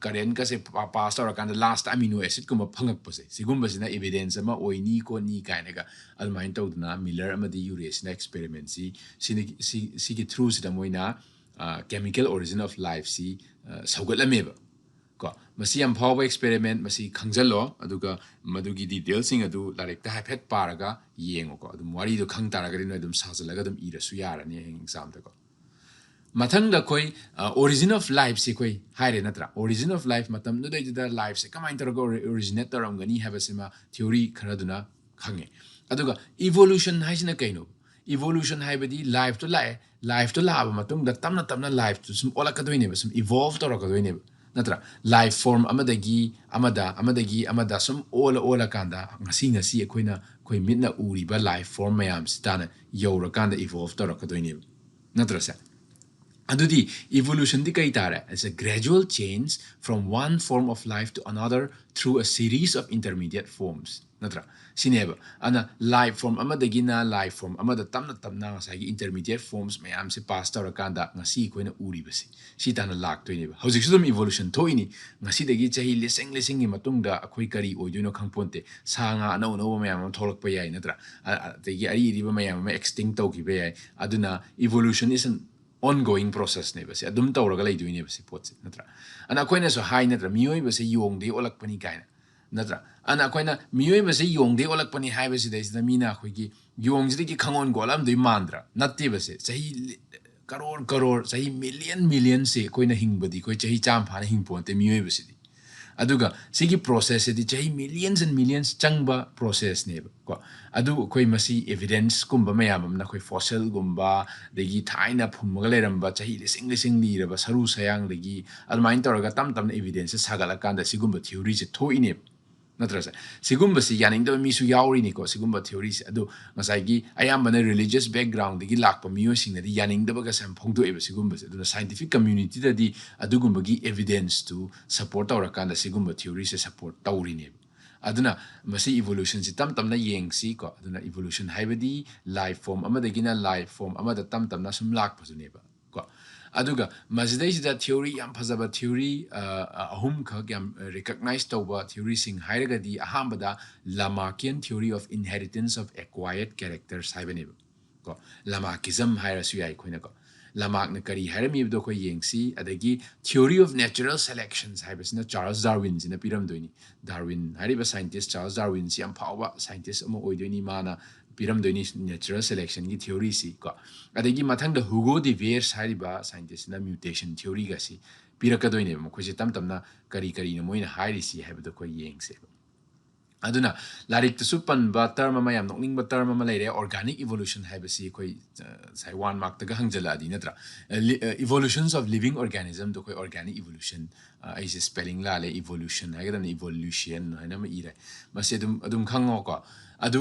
ꯀꯔꯦꯟꯀꯁꯦ ꯄꯥ-, ꯄꯥꯁ ꯇꯧꯔꯀꯥꯟꯗ ꯂꯥꯁꯇ ꯑꯃꯤꯅꯣ ꯑꯦꯁꯤꯠꯀꯨꯝꯕ ꯐꯪꯉꯛꯄꯁꯦ, ꯁꯤꯒꯨꯝꯕꯁꯤꯅ ꯏꯕꯤꯗꯦꯟꯁ ꯑꯃ ꯑꯣꯏꯅꯤ ꯈꯣꯠꯅꯤ ꯀꯥꯏꯅꯒ ꯑꯗꯨꯃꯥꯏꯅ ꯇꯧꯗꯅ ꯃꯤꯂꯔ ꯑꯃꯗꯤ ꯌꯨꯔꯦꯁꯤꯅ ꯑꯦꯛꯁꯄꯦꯔꯤꯃꯦꯟꯁꯤ ꯁꯤꯅ-, ꯁꯤ-, ꯁꯤꯒꯤ ꯊ꯭ꯔꯨꯁꯤꯗ ꯃꯣꯏꯅ, ꯑ, ꯀꯦꯃꯤꯀꯦꯜ ꯑꯣꯔꯤꯖꯤꯟ ꯑꯣꯐ ꯂꯥꯏꯐꯁꯤ, ꯑ, ꯁꯧꯒꯠꯂꯝꯃꯦꯕ꯫ ꯀꯣ, ꯃꯁꯤ ꯌꯥꯝ ꯐꯥꯎꯕ ꯑꯦꯛꯁꯄꯦꯔꯤꯃꯦꯟ, ꯃꯁꯤ ꯈꯪꯖꯜꯂꯣ, ꯑꯗꯨꯒ ꯃꯗꯨꯒꯤ ꯗꯤꯇꯦꯜꯁꯤꯡ ꯑꯗꯨ ꯂꯥꯏꯔꯤꯛꯇ ꯍꯥꯏꯐꯦꯠ ꯄꯥꯔꯒ ꯌꯦꯡꯉꯣꯀꯣ꯫ ꯑꯗꯨꯝ ꯋꯥꯔꯤꯗꯣ ꯈꯪ ꯇꯥꯔꯒꯗꯤ ꯅꯣꯏ ꯑꯗꯨꯝ ꯁꯥꯖꯜꯂꯒ ꯑꯗꯨꯝ ꯏꯔꯁꯨ ꯌꯥꯔꯅꯤ ꯍꯌꯦꯡ ꯑꯦꯛꯖꯥꯝꯗꯀꯣ꯫ ꯃꯊꯪꯗ ꯑꯩꯈꯣꯏ, ꯑ, origin of lifeꯁꯤ ꯑꯩꯈꯣꯏ ꯍꯥꯏꯔꯦ ꯅꯠꯇ꯭ꯔꯥ? Origin of life ꯃꯇꯝꯗꯨꯗꯩꯗꯨꯗ ꯂꯥꯏꯐꯁꯦ ꯀꯃꯥꯏꯅ ꯇꯧꯔꯒ ꯑꯣꯔꯤ-, ꯑꯣꯔꯤꯖꯤꯅꯦꯠ ꯇꯧꯔꯝꯒꯅꯤ ꯍꯥꯏꯕꯁꯤꯃ ꯊꯤꯑꯣꯔꯤ ꯈꯔꯗꯨꯅ ꯈꯪꯉꯦ꯫ ꯑꯗꯨꯒ ꯏꯚꯣꯂꯨꯁꯟ ꯍꯥꯏꯁꯤꯅ ꯀꯩꯅꯣ? ꯏꯚꯣꯂꯨꯁꯟ ꯍꯥꯏꯕꯗꯤ ꯂꯥꯏꯐꯇꯣ ꯂꯥꯛꯑꯦ, ꯂꯥꯏꯐꯇꯣ ꯂꯥꯛꯑꯕ ꯃꯇꯨꯡꯗ ꯇꯞꯅ ꯇꯞꯅ ꯂꯥꯏꯐꯇꯨ ꯁꯨꯝ ꯑꯣꯜꯂꯛꯀꯗꯣꯏꯅꯦꯕ, ꯁꯨꯝ ꯏꯚꯣꯜꯕ ꯇꯧꯔꯛꯀꯗꯣꯏꯅꯦꯕ, ꯅꯠꯇ꯭ꯔꯥ? ꯂꯥꯏꯐ ꯐꯣꯔꯝ ꯑꯃꯗꯒꯤ ꯑꯃꯗ, ꯑꯃꯗꯒꯤ ꯑꯃꯗ ꯁꯨꯝ ꯑꯣꯜꯂ ꯑꯣꯜꯂꯀꯥꯟꯗ ꯉꯁꯤ, ꯉꯁꯤ ꯑꯩꯈꯣꯏꯅ, ꯑꯩꯈꯣꯏ ꯃꯤꯠꯅ ꯎꯔꯤꯕ life form ꯃꯌꯥꯝꯁꯤ ꯇꯥꯅ ꯌꯧꯔꯀꯥꯟꯗ evolve ꯇꯧꯔꯛꯀꯗꯣꯏꯅꯦꯕ, ꯅꯠꯇ꯭ꯔꯁꯦ? ꯑꯗꯨꯗꯤ evolutionꯗꯤ ꯀꯩ ꯇꯥꯔꯦ? It's a gradual change from one form of life to another through a series of intermediate forms, ꯅꯠꯇ꯭ꯔꯥ? ꯁꯤꯅꯦꯕ꯫ ꯑꯗꯨꯅ life form ꯑꯃꯗꯒꯤꯅ life form ꯑꯃꯗ ꯇꯞꯅ ꯇꯞꯅ ꯉꯁꯥꯏꯒꯤ intermediate forms ꯃꯌꯥꯝꯁꯦ pass ꯇꯧꯔꯀꯥꯟꯗ ꯉꯁꯤ ꯑꯩꯈꯣꯏꯅ ꯎꯔꯤꯕꯁꯦ, ꯁꯤ ꯇꯥꯅ ꯂꯥꯛꯇꯣꯏꯅꯦꯕ꯫ ꯍꯧꯖꯤꯛꯁꯨ ꯑꯗꯨꯝ evolution ꯊꯣꯛꯏꯅꯤ꯫ ꯉꯁꯤꯗꯒꯤ ꯆꯍꯤ ꯂꯤꯁꯤꯡ ꯂꯤꯁꯤꯡꯒꯤ ꯃꯇꯨꯡꯗ ꯑꯩꯈꯣꯏ ꯀꯔꯤ ꯑꯣꯏꯗꯣꯏꯅꯣ ꯈꯪꯄꯣꯟꯇꯦ꯫ ꯁꯥ ꯉꯥ ꯑꯅꯧ ꯑꯅꯧꯕ ꯃꯌꯥꯝ ꯑꯃ ꯊꯣꯛꯂꯛꯄ ꯌꯥꯏ, ꯅꯠꯇ꯭ꯔꯥ? ꯑ-, ꯑꯗꯒꯤ ꯑꯔꯤ ꯑꯔꯤꯕ ꯃꯌꯥꯝ ꯑꯃ extinct ꯇꯧꯈꯤꯕ ꯌꯥꯏ꯫ ꯑꯗꯨꯅ evolution is an ongoing processꯅꯦꯕ꯫ ꯁꯤ ꯑꯗꯨꯝ ꯇꯧꯔꯒ ꯂꯩꯗꯣꯏꯅꯦꯕ, ꯁꯤ ꯄꯣꯠꯁꯦ, ꯅꯠꯇ꯭ꯔꯥ? ꯑꯗꯨꯅ ꯑꯩꯈꯣꯏꯅꯁꯨ ꯍꯥꯏ, ꯅꯠꯇ꯭ꯔꯥ, ꯃꯤꯑꯣꯏꯕꯁꯦ ꯌꯣꯡꯗꯒꯤ ꯑꯣꯜꯂꯛꯄꯅꯤ ꯀꯥꯏꯅ, ꯅꯠꯇ꯭ꯔꯥ? ꯑꯗꯨꯅ ꯑꯩꯈꯣꯏꯅ ꯃꯤꯑꯣꯏꯕꯁꯦ ꯌꯣꯡꯗꯒꯤ ꯑꯣꯜꯂꯛꯄꯅꯤ ꯍꯥꯏꯕꯁꯤꯗꯩꯁꯤꯗ ꯃꯤꯅ ꯑꯩꯈꯣꯏꯒꯤ ꯌꯣꯡꯁꯤꯗꯒꯤ ꯈꯪꯑꯣꯟ ꯀꯣꯜꯂꯝꯗꯣꯏ ꯃꯥꯟꯗ꯭ꯔꯥ? ꯅꯠꯇꯦꯕꯁꯦ꯫ ꯆꯍꯤ ꯀꯔꯣꯔ ꯀꯔꯣꯔ, ꯆꯍꯤ million millionꯁꯦ ꯑꯩꯈꯣꯏꯅ ꯍꯤꯡꯕꯗꯤ ꯑꯩꯈꯣꯏ ꯆꯍꯤ ꯆꯥꯝꯃ ꯐꯥꯅ ꯍꯤꯡꯄꯣꯟꯇꯦ ꯃꯤꯑꯣꯏꯕꯁꯤꯗꯤ꯫ ꯑꯗꯨꯒ ꯁꯤꯒꯤ processꯁꯤꯗꯤ ꯆꯍꯤ millions and millions ꯆꯪꯕ processꯅꯦꯕ ꯀꯣ꯫ ꯑꯗꯨ ꯑꯩꯈꯣꯏ ꯃꯁꯤ evidenceꯀꯨꯝꯕ ꯃꯌꯥꯝ ꯑꯃꯅ, ꯑꯩꯈꯣꯏ fossilꯒꯨꯝꯕ, ꯑꯗꯒꯤ ꯊꯥꯏꯅ ꯐꯨꯝꯃꯒ ꯂꯩꯔꯝꯕ ꯆꯍꯤ ꯂꯤꯁꯤꯡ ꯂꯤꯁꯤꯡ ꯂꯤꯔꯕ ꯁꯔꯨ ꯁꯌꯥꯡꯗꯒꯤ, ꯑꯗꯨꯃꯥꯏꯅ ꯇꯧꯔꯒ ꯇꯞ ꯇꯞꯅ evidenceꯁꯦ ꯁꯥꯒꯠꯂꯀꯥꯟꯗ ꯁꯤꯒꯨꯝꯕ theoryꯁꯦ ꯊꯣꯛꯏꯅꯦꯕ, ꯅꯠꯇ꯭ꯔꯁꯦ? ꯁꯤꯒꯨꯝꯕꯁꯤ ꯌꯥꯅꯤꯡꯗꯕ ꯃꯤꯁꯨ ꯌꯥꯎꯔꯤꯅꯤꯀꯣ, ꯁꯤꯒꯨꯝꯕ theoryꯁꯦ꯫ ꯑꯗꯨ ꯉꯁꯥꯏꯒꯤ ꯑꯌꯥꯝꯕꯅ religious backgroundꯗꯒꯤ ꯂꯥꯛꯄ ꯃꯤꯑꯣꯏꯁꯤꯡꯅꯗꯤ ꯌꯥꯅꯤꯡꯗꯕꯒꯁꯦ ꯌꯥꯝ ꯐꯣꯡꯗꯣꯛꯑꯦꯕ ꯁꯤꯒꯨꯝꯕꯁꯦ꯫ ꯑꯗꯨꯅ scientific communityꯗꯗꯤ ꯑꯗꯨꯒꯨꯝꯕꯒꯤ evidenceꯇꯨ support ꯇꯧꯔꯀꯥꯟꯗ ꯁꯤꯒꯨꯝꯕ theoryꯁꯦ support ꯇꯧꯔꯤꯅꯦꯕ꯫ ꯑꯗꯨꯅ ꯃꯁꯤ evolutionꯁꯤ ꯇꯞ ꯇꯞꯅ ꯌꯦꯡꯁꯤ ꯀꯣ꯫ ꯑꯗꯨꯅ evolution ꯍꯥꯏꯕꯗꯤ life form ꯑꯃꯗꯒꯤꯅ life form ꯑꯃꯗ ꯇꯞ ꯇꯞꯅ ꯁꯨꯝ ꯂꯥꯛꯄꯗꯨꯅꯦꯕ ꯀꯣ꯫ ꯑꯗꯨꯒ ꯃꯁꯤꯗꯩꯁꯤꯗ theory, ꯌꯥꯝ ꯐꯖꯕ theory, ꯑ, ꯑ, ꯑꯍꯨꯝꯈꯛ ꯌꯥꯝ recognize ꯇꯧꯕ theoryꯁꯤꯡ ꯍꯥꯏꯔꯒꯗꯤ, ꯑꯍꯥꯟꯕꯗ Lamarckian theory of inheritance of acquired characters ꯍꯥꯏꯕꯅꯦꯕ ꯀꯣ꯫ Lamarckism ꯍꯥꯏꯔꯁꯨ ꯌꯥꯏ ꯑꯩꯈꯣꯏꯅꯀꯣ꯫ Lamarckꯅ ꯀꯔꯤ ꯍꯥꯏꯔꯝꯃꯤꯕꯗꯣ ꯑꯩꯈꯣꯏ ꯌꯦꯡꯁꯤ꯫ ꯑꯗꯒꯤ theory of natural selections ꯍꯥꯏꯕꯁꯤꯅ Charles Darwinꯁꯤꯅ ꯄꯤꯔꯝꯗꯣꯏꯅꯤ꯫ Darwin ꯍꯥꯏꯔꯤꯕ scientist, Charles Darwinꯁꯤ ꯌꯥꯝ ꯐꯥꯎꯕ scientist ꯑꯃ ꯑꯣꯏꯗꯣꯏꯅꯤ꯫ ꯃꯥꯅ ꯄꯤꯔꯝꯗꯣꯏꯅꯤ natural selectionꯒꯤ theoryꯁꯤ ꯀꯣ꯫ ꯑꯗꯒꯤ ꯃꯊꯪꯗ Hugo de Vries ꯍꯥꯏꯔꯤꯕ scientistꯅ mutation theoryꯒꯁꯤ ꯄꯤꯔꯛꯀꯗꯣꯏꯅꯦꯕ꯫ ꯃꯈꯣꯏꯁꯦ ꯇꯞ ꯇꯞꯅ ꯀꯔꯤ ꯀꯔꯤꯅꯣ ꯃꯣꯏꯅ ꯍꯥꯏꯔꯤꯁꯤ ꯍꯥꯏꯕꯗꯣ ꯑꯩꯈꯣꯏ ꯌꯦꯡꯁꯦꯕ꯫ ꯑꯗꯨꯅ ꯂꯥꯏꯔꯤꯛꯇꯁꯨ ꯄꯟꯕ term ꯑꯃ, ꯌꯥꯝ ꯅꯣꯛꯅꯤꯡꯕ term ꯑꯃ ꯂꯩꯔꯦ, organic evolution ꯍꯥꯏꯕꯁꯤ꯫ ꯑꯩꯈꯣꯏ ꯉꯁꯥꯏ one markꯇꯒ ꯍꯪꯖꯜꯂꯛꯑꯗꯤ, ꯅꯠꯇ꯭ꯔꯥ? Evolutions of living organismꯗꯣ ꯑꯩꯈꯣꯏ organic evolution, ꯑꯩꯁꯦ spelling ꯂꯥꯜꯂꯦ, evolution ꯍꯥꯏꯒꯗꯕꯅꯤ, evolution ꯍꯥꯏꯅ ꯑꯃ ꯏꯔꯦ꯫ ꯃꯁꯤ ꯑꯗꯨꯝ ꯑꯗꯨꯝ ꯈꯪꯉꯣꯀꯣ꯫ ꯑꯗꯨ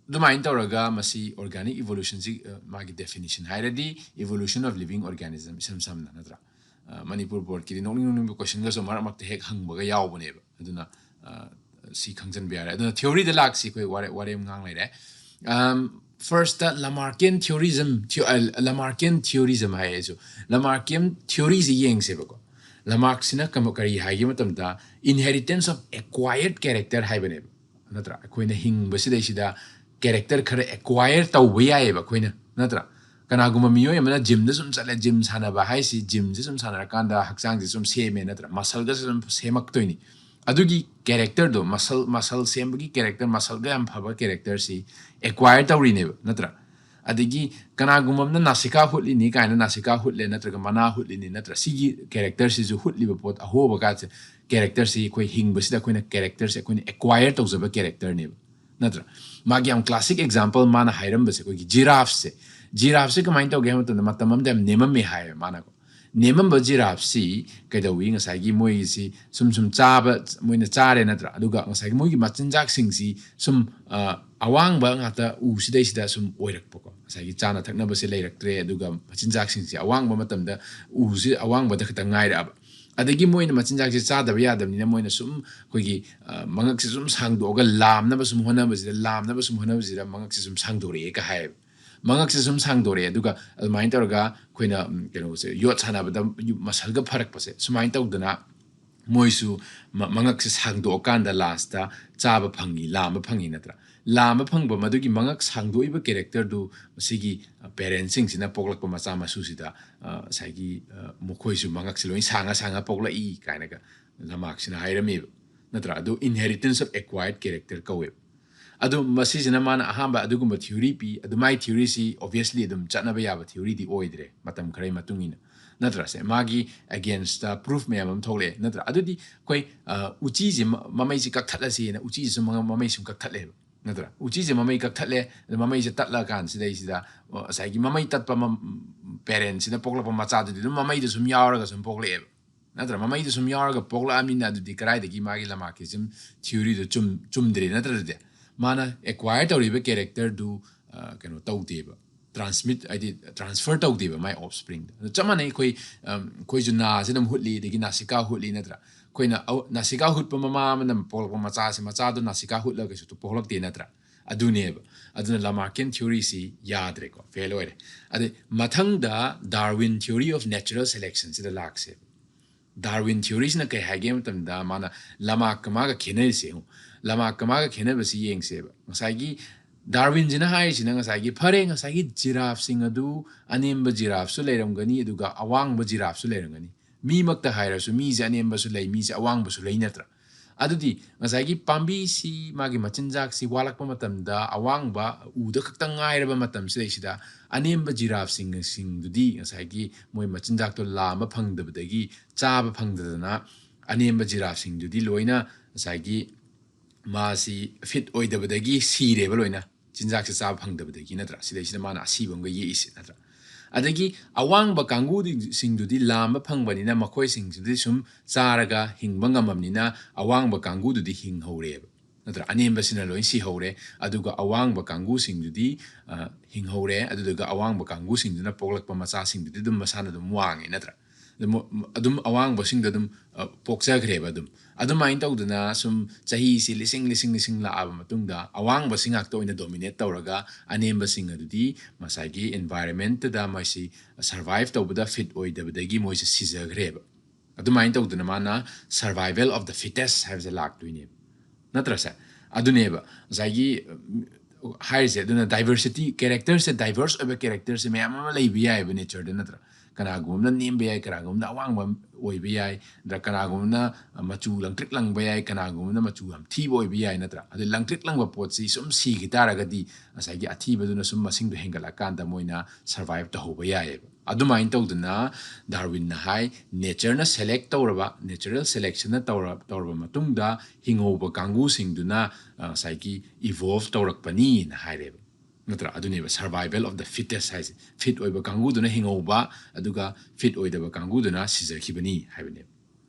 ꯑꯗꯨꯃꯥꯏꯅ ꯇꯧꯔꯒ ꯃꯁꯤ organic evolutionꯁꯤ, ꯃꯥꯒꯤ definition ꯍꯥꯏꯔꯗꯤ evolution of living organism, ꯏꯁꯝ ꯁꯝꯅ, ꯅꯠꯇ꯭ꯔꯥ? ꯃꯅꯤꯄꯨꯔ ꯕꯣꯔꯗꯀꯤꯗꯤ ꯅꯣꯛꯅꯤꯡ ꯅꯣꯛꯅꯤꯡꯕ questionꯒꯁꯨ ꯃꯔꯛ ꯃꯔꯛꯇ ꯍꯦꯛ ꯍꯪꯕꯒ ꯌꯥꯎꯕꯅꯦꯕ꯫ ꯑꯗꯨꯅ ꯁꯤ ꯈꯪꯖꯟꯕ ꯌꯥꯔꯦ꯫ ꯑꯗꯨꯅ theoryꯗ ꯂꯥꯛꯁꯤ꯫ ꯑꯩꯈꯣꯏ ꯋꯥꯔꯦ- ꯋꯥꯔꯦꯝ ꯉꯥꯡ ꯂꯩꯔꯦ꯫ Firstꯇ Lamarckian theorism, theo- Lamarckian theorism ꯍꯥꯏꯌꯦ ꯑꯩꯁꯨ꯫ Lamarckian theoryꯁꯤ ꯌꯦꯡꯁꯦꯕꯀꯣ꯫ Lamarckꯁꯤꯅ ꯀꯔꯤ ꯍꯥꯏꯒꯦ ꯃꯇꯝꯗ, inheritance of acquired character ꯍꯥꯏꯕꯅꯦꯕ, ꯅꯠꯇ꯭ꯔꯥ? ꯑꯩꯈꯣꯏꯅ ꯍꯤꯡꯕꯁꯤꯗꯩꯁꯤꯗ character ꯈꯔ acquire ꯇꯧꯕ ꯌꯥꯏꯌꯦꯕ ꯑꯩꯈꯣꯏꯅ, ꯅꯠꯇ꯭ꯔꯥ? ꯀꯅꯥꯒꯨꯝꯕ ꯃꯤꯑꯣꯏ ꯑꯃꯅ gymꯗ ꯁꯨꯝ ꯆꯠꯂꯦ, gym ꯁꯥꯟꯅꯕ ꯍꯥꯏꯁꯤ, gymꯁꯦ ꯁꯨꯝ ꯁꯥꯟꯅꯔꯀꯥꯟꯗ ꯍꯛꯆꯥꯡꯁꯦ ꯁꯨꯝ ꯁꯦꯝꯃꯦ, ꯅꯠꯇ꯭ꯔꯥ? Muscleꯒꯁꯦ ꯁꯨꯝ ꯁꯦꯝꯃꯛꯇꯣꯏꯅꯤ꯫ ꯑꯗꯨꯒꯤ characterꯗꯣ, muscle muscle ꯁꯦꯝꯕꯒꯤ character, muscleꯒ ꯌꯥꯝ ꯐꯕ characterꯁꯤ acquire ꯇꯧꯔꯤꯅꯦꯕ, ꯅꯠꯇ꯭ꯔꯥ? ꯑꯗꯒꯤ ꯀꯅꯥꯒꯨꯝꯕ ꯑꯃꯅ ꯅꯥꯁꯤꯀꯥ ꯍꯨꯠꯂꯤꯅꯤ ꯀꯥꯏꯅ ꯅꯥꯁꯤꯀꯥ ꯍꯨꯠꯂꯦ, ꯅꯠꯇ꯭ꯔꯒ ꯃꯅꯥ ꯍꯨꯠꯂꯤꯅꯤ, ꯅꯠꯇ꯭ꯔꯥ? ꯁꯤꯒꯤ characterꯁꯤꯁꯨ, ꯍꯨꯠꯂꯤꯕ ꯄꯣꯠ ꯑꯍꯣꯕ ꯀꯥꯁꯦ, characterꯁꯤ ꯑꯩꯈꯣꯏ ꯍꯤꯡꯕꯁꯤꯗ ꯑꯩꯈꯣꯏꯅ characterꯁꯦ ꯑꯩꯈꯣꯏꯅ acquire ꯇꯧꯖꯕ characterꯅꯦꯕ, ꯅꯠꯇ꯭ꯔꯥ? ꯃꯥꯒꯤ ꯌꯥꯝ classic example ꯃꯥꯅ ꯍꯥꯏꯔꯝꯕꯁꯦ ꯑꯩꯈꯣꯏꯒꯤ giraffeꯁꯦ꯫ Giraffeꯁꯦ ꯀꯃꯥꯏꯅ ꯇꯧꯒꯦ ꯍꯥꯏꯕ ꯃꯇꯝꯗ, ꯃꯇꯝ ꯑꯃꯗ ꯌꯥꯝ ꯅꯦꯝꯃꯝꯃꯦ ꯍꯥꯏꯌꯦꯕ ꯃꯥꯅꯀꯣ꯫ ꯅꯦꯝꯃꯝꯕ giraffeꯁꯤ ꯀꯩꯗꯧꯏ? ꯉꯁꯥꯏꯒꯤ ꯃꯣꯏꯒꯤꯁꯤ ꯁꯨꯝ ꯁꯨꯝ ꯆꯥꯕ, ꯃꯣꯏꯅ ꯆꯥꯔꯦ, ꯅꯠꯇ꯭ꯔꯥ? ꯑꯗꯨꯒ ꯉꯁꯥꯏꯒꯤ ꯃꯣꯏꯒꯤ ꯃꯆꯤꯟꯖꯥꯛꯁꯤꯡꯁꯤ ꯁꯨꯝ, ꯑ, ꯑꯋꯥꯡꯕ ꯉꯥꯛꯇ ꯎꯁꯤꯗꯩꯁꯤꯗ ꯁꯨꯝ ꯑꯣꯏꯔꯛꯄꯀꯣ꯫ ꯉꯁꯥꯏꯒꯤ ꯆꯥꯅ ꯊꯛꯅꯕꯁꯦ ꯂꯩꯔꯛꯇ꯭ꯔꯦ, ꯑꯗꯨꯒ ꯃꯆꯤꯟꯖꯥꯛꯁꯤꯡꯁꯦ ꯑꯋꯥꯡꯕ ꯃꯇꯝꯗ ꯎꯁꯤ ꯑꯋꯥꯡꯕꯗ ꯈꯛꯇ ꯉꯥꯏꯔꯛꯑꯕ꯫ ꯑꯗꯒꯤ ꯃꯣꯏꯅ ꯃꯆꯤꯟꯖꯥꯛꯁꯦ ꯆꯥꯗꯕ ꯌꯥꯗꯕꯅꯤꯅ ꯃꯣꯏꯅ ꯁꯨꯝ ꯑꯩꯈꯣꯏꯒꯤ, ꯑ, ꯃꯉꯛꯁꯦ ꯁꯨꯝ ꯁꯥꯡꯗꯣꯛꯑꯒ ꯂꯥꯝꯅꯕ ꯁꯨꯝ ꯍꯣꯠꯅꯕꯁꯤꯗ, ꯂꯥꯝꯅꯕ ꯁꯨꯝ ꯍꯣꯠꯅꯕꯁꯤꯗ ꯃꯉꯛꯁꯦ ꯁꯨꯝ ꯁꯥꯡꯗꯣꯔꯛꯑꯦꯒ ꯍꯥꯏꯌꯦꯕ꯫ ꯃꯉꯛꯁꯦ ꯁꯨꯝ ꯁꯥꯡꯗꯣꯔꯛꯑꯦ, ꯑꯗꯨꯒ ꯑꯗꯨꯃꯥꯏꯅ ꯇꯧꯔꯒ ꯑꯩꯈꯣꯏꯅ, ꯎꯝ, ꯀꯩꯅꯣꯁꯦ, ꯌꯣꯠ ꯁꯥꯟꯅꯕꯗ muscleꯒ ꯐꯔꯛꯄꯁꯦ, ꯁꯨꯃꯥꯏꯅ ꯇꯧꯗꯅ ꯃꯣꯏꯁꯨ ꯃ-, ꯃꯉꯛꯁꯦ ꯁꯥꯡꯗꯣꯛꯑꯀꯥꯟꯗ lastꯇ ꯆꯥꯕ ꯐꯪꯉꯤ, ꯂꯥꯝꯕ ꯐꯪꯉꯤ, ꯅꯠꯇ꯭ꯔꯥ? ꯂꯥꯝꯕ ꯐꯪꯕ ꯃꯗꯨꯒꯤ ꯃꯉꯛ ꯁꯥꯡꯗꯣꯛꯏꯕ characterꯗꯨ ꯃꯁꯤꯒꯤ, ꯑ, parentsꯁꯤꯡꯁꯤꯅ ꯄꯣꯛꯂꯛꯄ ꯃꯆꯥ ꯃꯁꯨꯁꯤꯗ, ꯑ, ꯉꯁꯥꯏꯒꯤ, ꯑ, ꯃꯈꯣꯏꯁꯨ ꯃꯉꯛꯁꯦ ꯂꯣꯏ ꯁꯥꯡꯉ ꯁꯥꯡꯉ ꯄꯣꯛꯂꯛꯏ ꯀꯥꯏꯅꯒ Lamarckꯁꯤꯅ ꯍꯥꯏꯔꯝꯃꯦꯕ, ꯅꯠꯇ꯭ꯔꯥ? ꯑꯗꯨ inheritance of acquired character ꯀꯧꯋꯦꯕ꯫ ꯑꯗꯨ ꯃꯁꯤꯁꯤꯅ ꯃꯥꯅ ꯑꯍꯥꯟꯕ ꯑꯗꯨꯒꯨꯝꯕ theory ꯄꯤ꯫ ꯑꯗꯨ ꯃꯥꯏ theoryꯁꯤ obviously ꯑꯗꯨꯝ ꯆꯠꯅꯕ ꯌꯥꯕ theoryꯗꯤ ꯑꯣꯏꯗ꯭ꯔꯦ ꯃꯇꯝ ꯈꯔꯒꯤ ꯃꯇꯨꯡ ꯏꯟꯅ꯫ ꯅꯠꯇ꯭ꯔꯥ? ꯁꯦ ꯃꯥꯒꯤ against proof ꯃꯌꯥꯝ ꯑꯃ ꯊꯣꯛꯂꯛꯑꯦ, ꯅꯠꯇ꯭ꯔꯥ? ꯑꯗꯨꯗꯤ ꯑꯩꯈꯣꯏ, ꯑ, ꯎꯆꯤꯁꯦ ꯃ-, ꯃꯃꯩꯁꯦ ꯀꯛꯊꯠꯂꯁꯦꯅ ꯎꯆꯤꯁꯦ ꯁꯨꯝ ꯃ-, ꯃꯃꯩ ꯁꯨꯝ ꯀꯛꯊꯠꯂꯦꯕ, ꯅꯠꯇ꯭ꯔꯥ? ꯎꯆꯤꯁꯦ ꯃꯃꯩ ꯀꯛꯊꯠꯂꯦ, ꯑꯗ ꯃꯃꯩꯁꯦ ꯇꯠꯂ ꯀꯥꯟꯁꯤꯗꯩꯁꯤꯗ, ꯑ, ꯉꯁꯥꯏꯒꯤ ꯃꯃꯩ ꯇꯠꯄ ꯃ-, parentꯁꯤꯅ ꯄꯣꯛꯂꯛꯄ ꯃꯆꯥꯗꯨꯗꯤ ꯑꯗꯨꯝ ꯃꯃꯩꯗ ꯁꯨꯝ ꯌꯥꯎꯔꯒ ꯁꯨꯝ ꯄꯣꯛꯂꯛꯑꯦꯕ, ꯅꯠꯇ꯭ꯔꯥ? ꯃꯃꯩꯗ ꯁꯨꯝ ꯌꯥꯎꯔꯒ ꯄꯣꯛꯂꯛꯑꯃꯤꯅ ꯑꯗꯨꯗꯤ ꯀꯗꯥꯏꯗꯒꯤ ꯃꯥꯒꯤ Lamarckism theoryꯗꯣ ꯆꯨꯝ-, ꯆꯨꯝꯗ꯭ꯔꯦ, ꯅꯠꯇ꯭ꯔ? ꯑꯗꯨꯗꯤ ꯃꯥꯅ acquire ꯇꯧꯔꯤꯕ characterꯗꯨ, ꯑ, ꯀꯩꯅꯣ ꯇꯧꯗꯦꯕ, transmit, ꯍꯥꯏꯗꯤ transfer ꯇꯧꯗꯦꯕ ꯃꯥꯏ offspringꯗ꯫ ꯑꯗꯨ ꯆꯞ ꯃꯥꯟꯅꯩ, ꯑꯩꯈꯣꯏ, ꯑꯝ, ꯑꯩꯈꯣꯏꯁꯨ ꯅꯥꯁꯤꯅ ꯑꯃꯨꯛ ꯍꯨꯠꯂꯤ, ꯑꯗꯒꯤ ꯅꯥꯁꯤꯀꯥ ꯍꯨꯠꯂꯤ, ꯅꯠꯇ꯭ꯔꯥ? ꯑꯩꯈꯣꯏꯅ ꯑꯧ-, ꯅꯥꯁꯤꯀꯥ ꯍꯨꯠꯄ ꯃꯃꯥ ꯑꯃꯅ ꯄꯣꯛꯂꯛꯄ ꯃꯆꯥꯁꯦ, ꯃꯆꯥꯗꯣ ꯅꯥꯁꯤꯀꯥ ꯍꯨꯠꯂꯒ ꯀꯩꯁꯨ ꯄꯣꯛꯂꯛꯇꯦ, ꯅꯠꯇ꯭ꯔꯥ? ꯑꯗꯨꯅꯦꯕ꯫ ꯑꯗꯨꯅ Lamarckian theoryꯁꯤ ꯌꯥꯗ꯭ꯔꯦꯀꯣ, fail ꯑꯣꯏꯔꯦ꯫ ꯑꯗꯩ ꯃꯊꯪꯗ Darwin theory of natural selectionꯁꯤꯗ ꯂꯥꯛꯁꯦꯕ꯫ Darwin theoryꯁꯤꯅ ꯀꯩ ꯍꯥꯏꯒꯦ ꯃꯇꯝꯗ, ꯃꯥꯅ Lamarckꯀ ꯃꯥꯒ ꯈꯦꯠꯅꯔꯤꯁꯦ ꯌꯦꯡꯉꯨ꯫ Lamarckꯀ ꯃꯥꯒ ꯈꯦꯠꯅꯕꯁꯤ ꯌꯦꯡꯁꯦꯕ꯫ ꯉꯁꯥꯏꯒꯤ Darwinꯁꯤꯅ ꯍꯥꯏꯔꯤꯁꯤꯅ, ꯉꯁꯥꯏꯒꯤ, ꯐꯔꯦ, ꯉꯁꯥꯏꯒꯤ giraffeꯁꯤꯡ ꯑꯗꯨ ꯑꯅꯦꯝꯕ giraffeꯁꯨ ꯂꯩꯔꯝꯒꯅꯤ, ꯑꯗꯨꯒ ꯑꯋꯥꯡꯕ giraffeꯁꯨ ꯂꯩꯔꯝꯒꯅꯤ꯫ ꯃꯤꯃꯛꯇ ꯍꯥꯏꯔꯁꯨ, ꯃꯤꯁꯦ ꯑꯅꯦꯝꯕꯁꯨ ꯂꯩ, ꯃꯤꯁꯦ ꯑꯋꯥꯡꯕꯁꯨ ꯂꯩ, ꯅꯠꯇ꯭ꯔꯥ? ꯑꯗꯨꯗꯤ ꯉꯁꯥꯏꯒꯤ ꯄꯥꯝꯕꯤꯁꯤ, ꯃꯥꯒꯤ ꯃꯆꯤꯟꯖꯥꯛꯁꯤ ꯋꯥꯠꯂꯛꯄ ꯃꯇꯝꯗ, ꯑꯋꯥꯡꯕ ꯎꯗ ꯈꯛꯇꯪ ꯉꯥꯏꯔꯕ ꯃꯇꯝꯁꯤꯗꯩꯁꯤꯗ, ꯑꯅꯦꯝꯕ giraffeꯁꯤꯡ, ꯁꯤꯡꯗꯨꯗꯤ ꯉꯁꯥꯏꯒꯤ ꯃꯣꯏ ꯃꯆꯤꯟꯖꯥꯛꯇꯣ ꯂꯥꯝꯕ ꯐꯪꯗꯕꯗꯒꯤ, ꯆꯥꯕ ꯐꯪꯗꯗꯅ, ꯑꯅꯦꯝꯕ giraffeꯁꯤꯡꯗꯨꯗꯤ ꯂꯣꯏꯅ ꯉꯁꯥꯏꯒꯤ ꯃꯥꯁꯤ fit ꯑꯣꯏꯗꯕꯗꯒꯤ ꯁꯤꯔꯦꯕ ꯂꯣꯏꯅ, ꯆꯤꯟꯖꯥꯛꯁꯦ ꯆꯥꯕ ꯐꯪꯗꯕꯗꯒꯤ, ꯅꯠꯇ꯭ꯔꯥ? ꯁꯤꯗꯩꯁꯤꯗ ꯃꯥꯅ ꯑꯁꯤꯕ ꯑꯃꯒ ꯌꯦꯛꯏꯁꯦ, ꯅꯠꯇ꯭ꯔꯥ? ꯑꯗꯒꯤ ꯑꯋꯥꯡꯕ ꯀꯥꯡꯕꯨꯁꯤꯡꯗꯨꯗꯤ ꯂꯥꯝꯕ ꯐꯪꯕꯅꯤꯅ, ꯃꯈꯣꯏꯁꯤꯡꯁꯤꯗꯤ ꯁꯨꯝ ꯆꯥꯔꯒ ꯍꯤꯡꯕ ꯉꯝꯃꯕꯅꯤꯅ, ꯑꯋꯥꯡꯕ ꯀꯥꯡꯕꯨꯗꯨꯗꯤ ꯍꯤꯡꯍꯧꯔꯦꯕ, ꯅꯠꯇ꯭ꯔꯥ? ꯑꯅꯦꯝꯕꯁꯤꯅ ꯂꯣꯏ ꯁꯤꯍꯧꯔꯦ꯫ ꯑꯗꯨꯒ ꯑꯋꯥꯡꯕ ꯀꯥꯡꯕꯨꯁꯤꯡꯗꯨꯗꯤ, ꯑ, ꯍꯤꯡꯍꯧꯔꯦ꯫ ꯑꯗꯨꯗꯨꯒ ꯑꯋꯥꯡꯕ ꯀꯥꯡꯕꯨꯁꯤꯡꯗꯨꯅ ꯄꯣꯛꯂꯛꯄ ꯃꯆꯥꯁꯤꯡꯗꯨꯗꯤ ꯑꯗꯨꯝ ꯃꯁꯥꯅ ꯑꯗꯨꯝ ꯋꯥꯡꯉꯦ, ꯅꯠꯇ꯭ꯔꯥ? ꯑꯗꯨꯝ, ꯑꯗꯨꯝ ꯑꯋꯥꯡꯕꯁꯤꯡꯗꯣ ꯑꯗꯨꯝ, ꯑ, ꯄꯣꯛꯆꯈ꯭ꯔꯦꯕ ꯑꯗꯨꯝ꯫ ꯑꯗꯨꯃꯥꯏꯅ ꯇꯧꯗꯅ ꯁꯨꯝ ꯆꯍꯤꯁꯤ ꯂꯤꯁꯤꯡ, ꯂꯤꯁꯤꯡ, ꯂꯤꯁꯤꯡ ꯂꯥꯛꯑꯕ ꯃꯇꯨꯡꯗ, ꯑꯋꯥꯡꯕꯁꯤꯡ ꯉꯥꯛꯇ ꯑꯣꯏꯅ dominate ꯇꯧꯔꯒ, ꯑꯅꯦꯝꯕꯁꯤꯡ ꯑꯗꯨꯗꯤ ꯉꯁꯥꯏꯒꯤ environmentꯗ ꯃꯣꯏꯁꯤ survive ꯇꯧꯕꯗ fit ꯑꯣꯏꯗꯕꯗꯒꯤ ꯃꯣꯏꯁꯦ ꯁꯤꯖꯈ꯭ꯔꯦꯕ꯫ ꯑꯗꯨꯃꯥꯏꯅ ꯇꯧꯗꯅ ꯃꯥꯅ survival of the fittest ꯍꯥꯏꯕꯁꯦ ꯂꯥꯛꯇꯣꯏꯅꯦꯕ, ꯅꯠꯇ꯭ꯔꯁꯦ? ꯑꯗꯨꯅꯦꯕ ꯉꯁꯥꯏꯒꯤ, ꯎꯝ, ꯍꯥꯏꯔꯤꯁꯦ꯫ ꯑꯗꯨꯅ diversity, characterꯁꯦ, diverse ꯑꯣꯏꯕ characterꯁꯦ ꯃꯌꯥꯝ ꯑꯃ ꯂꯩꯕ ꯌꯥꯏꯑꯕ natureꯗ, ꯅꯠꯇ꯭ꯔꯥ? ꯀꯅꯥꯒꯨꯝꯕꯅ ꯅꯦꯝꯕ ꯌꯥꯏ, ꯀꯅꯥꯒꯨꯝꯕꯅ ꯑꯋꯥꯡꯕ ꯑꯣꯏꯕ ꯌꯥꯏ, ꯅꯠꯇ꯭ꯔ ꯀꯅꯥꯒꯨꯝꯕꯅ ꯃꯆꯨ ꯂꯪꯇ꯭ꯔꯤꯛ ꯂꯪꯕ ꯌꯥꯏ, ꯀꯅꯥꯒꯨꯝꯕꯅ ꯃꯆꯨ ꯌꯥꯝ ꯊꯤꯕ ꯑꯣꯏꯕ ꯌꯥꯏ, ꯅꯠꯇ꯭ꯔꯥ? ꯑꯗꯨ ꯂꯪꯇ꯭ꯔꯤꯛ ꯂꯪꯕ ꯄꯣꯠꯁꯤ ꯁꯨꯝ ꯁꯤꯈꯤ ꯇꯥꯔꯒꯗꯤ ꯉꯁꯥꯏꯒꯤ ꯑꯊꯤꯕꯗꯨꯅ ꯁꯨꯝ ꯃꯁꯤꯡꯗꯣ ꯍꯦꯟꯒꯠꯂꯛꯀꯥꯟꯗ ꯃꯣꯏꯅ ꯁꯔꯚꯥꯏꯚ ꯇꯧꯍꯧꯕ ꯌꯥꯏꯑꯕ꯫ ꯑꯗꯨꯃꯥꯏꯅ ꯇꯧꯗꯅ ꯗꯥꯔꯋꯤꯟꯅ ꯍꯥꯏ, ꯅꯦꯆꯔꯅ ꯁꯦꯂꯦꯛ ꯇꯧꯔꯕ, ꯅꯦꯆꯔꯦꯜ ꯁꯦꯂꯦꯛꯁꯟꯅ ꯇꯧꯔ ꯇꯧꯔꯕ ꯃꯇꯨꯡꯗ ꯍꯤꯡꯍꯧꯕ ꯀꯥꯡꯕꯨꯁꯤꯡꯗꯨꯅ ꯑ, ꯉꯁꯥꯏꯒꯤ ꯏꯚꯣꯜꯚ ꯇꯧꯔꯛꯄꯅꯤꯅ ꯍꯥꯏꯔꯦꯕ, ꯅꯠꯇ꯭ꯔꯥ? ꯑꯗꯨꯅꯦꯕ survival of the fittest ꯍꯥꯏꯁꯦ, ꯐꯤꯠ ꯑꯣꯏꯕ ꯀꯥꯡꯕꯨꯗꯨꯅ ꯍꯤꯡꯍꯧꯕ, ꯑꯗꯨꯒ ꯐꯤꯠ ꯑꯣꯏꯗꯕ ꯀꯥꯡꯕꯨꯗꯨꯅ ꯁꯤꯖꯈꯤꯕꯅꯤ ꯍꯥꯏꯕꯅꯦꯕ꯫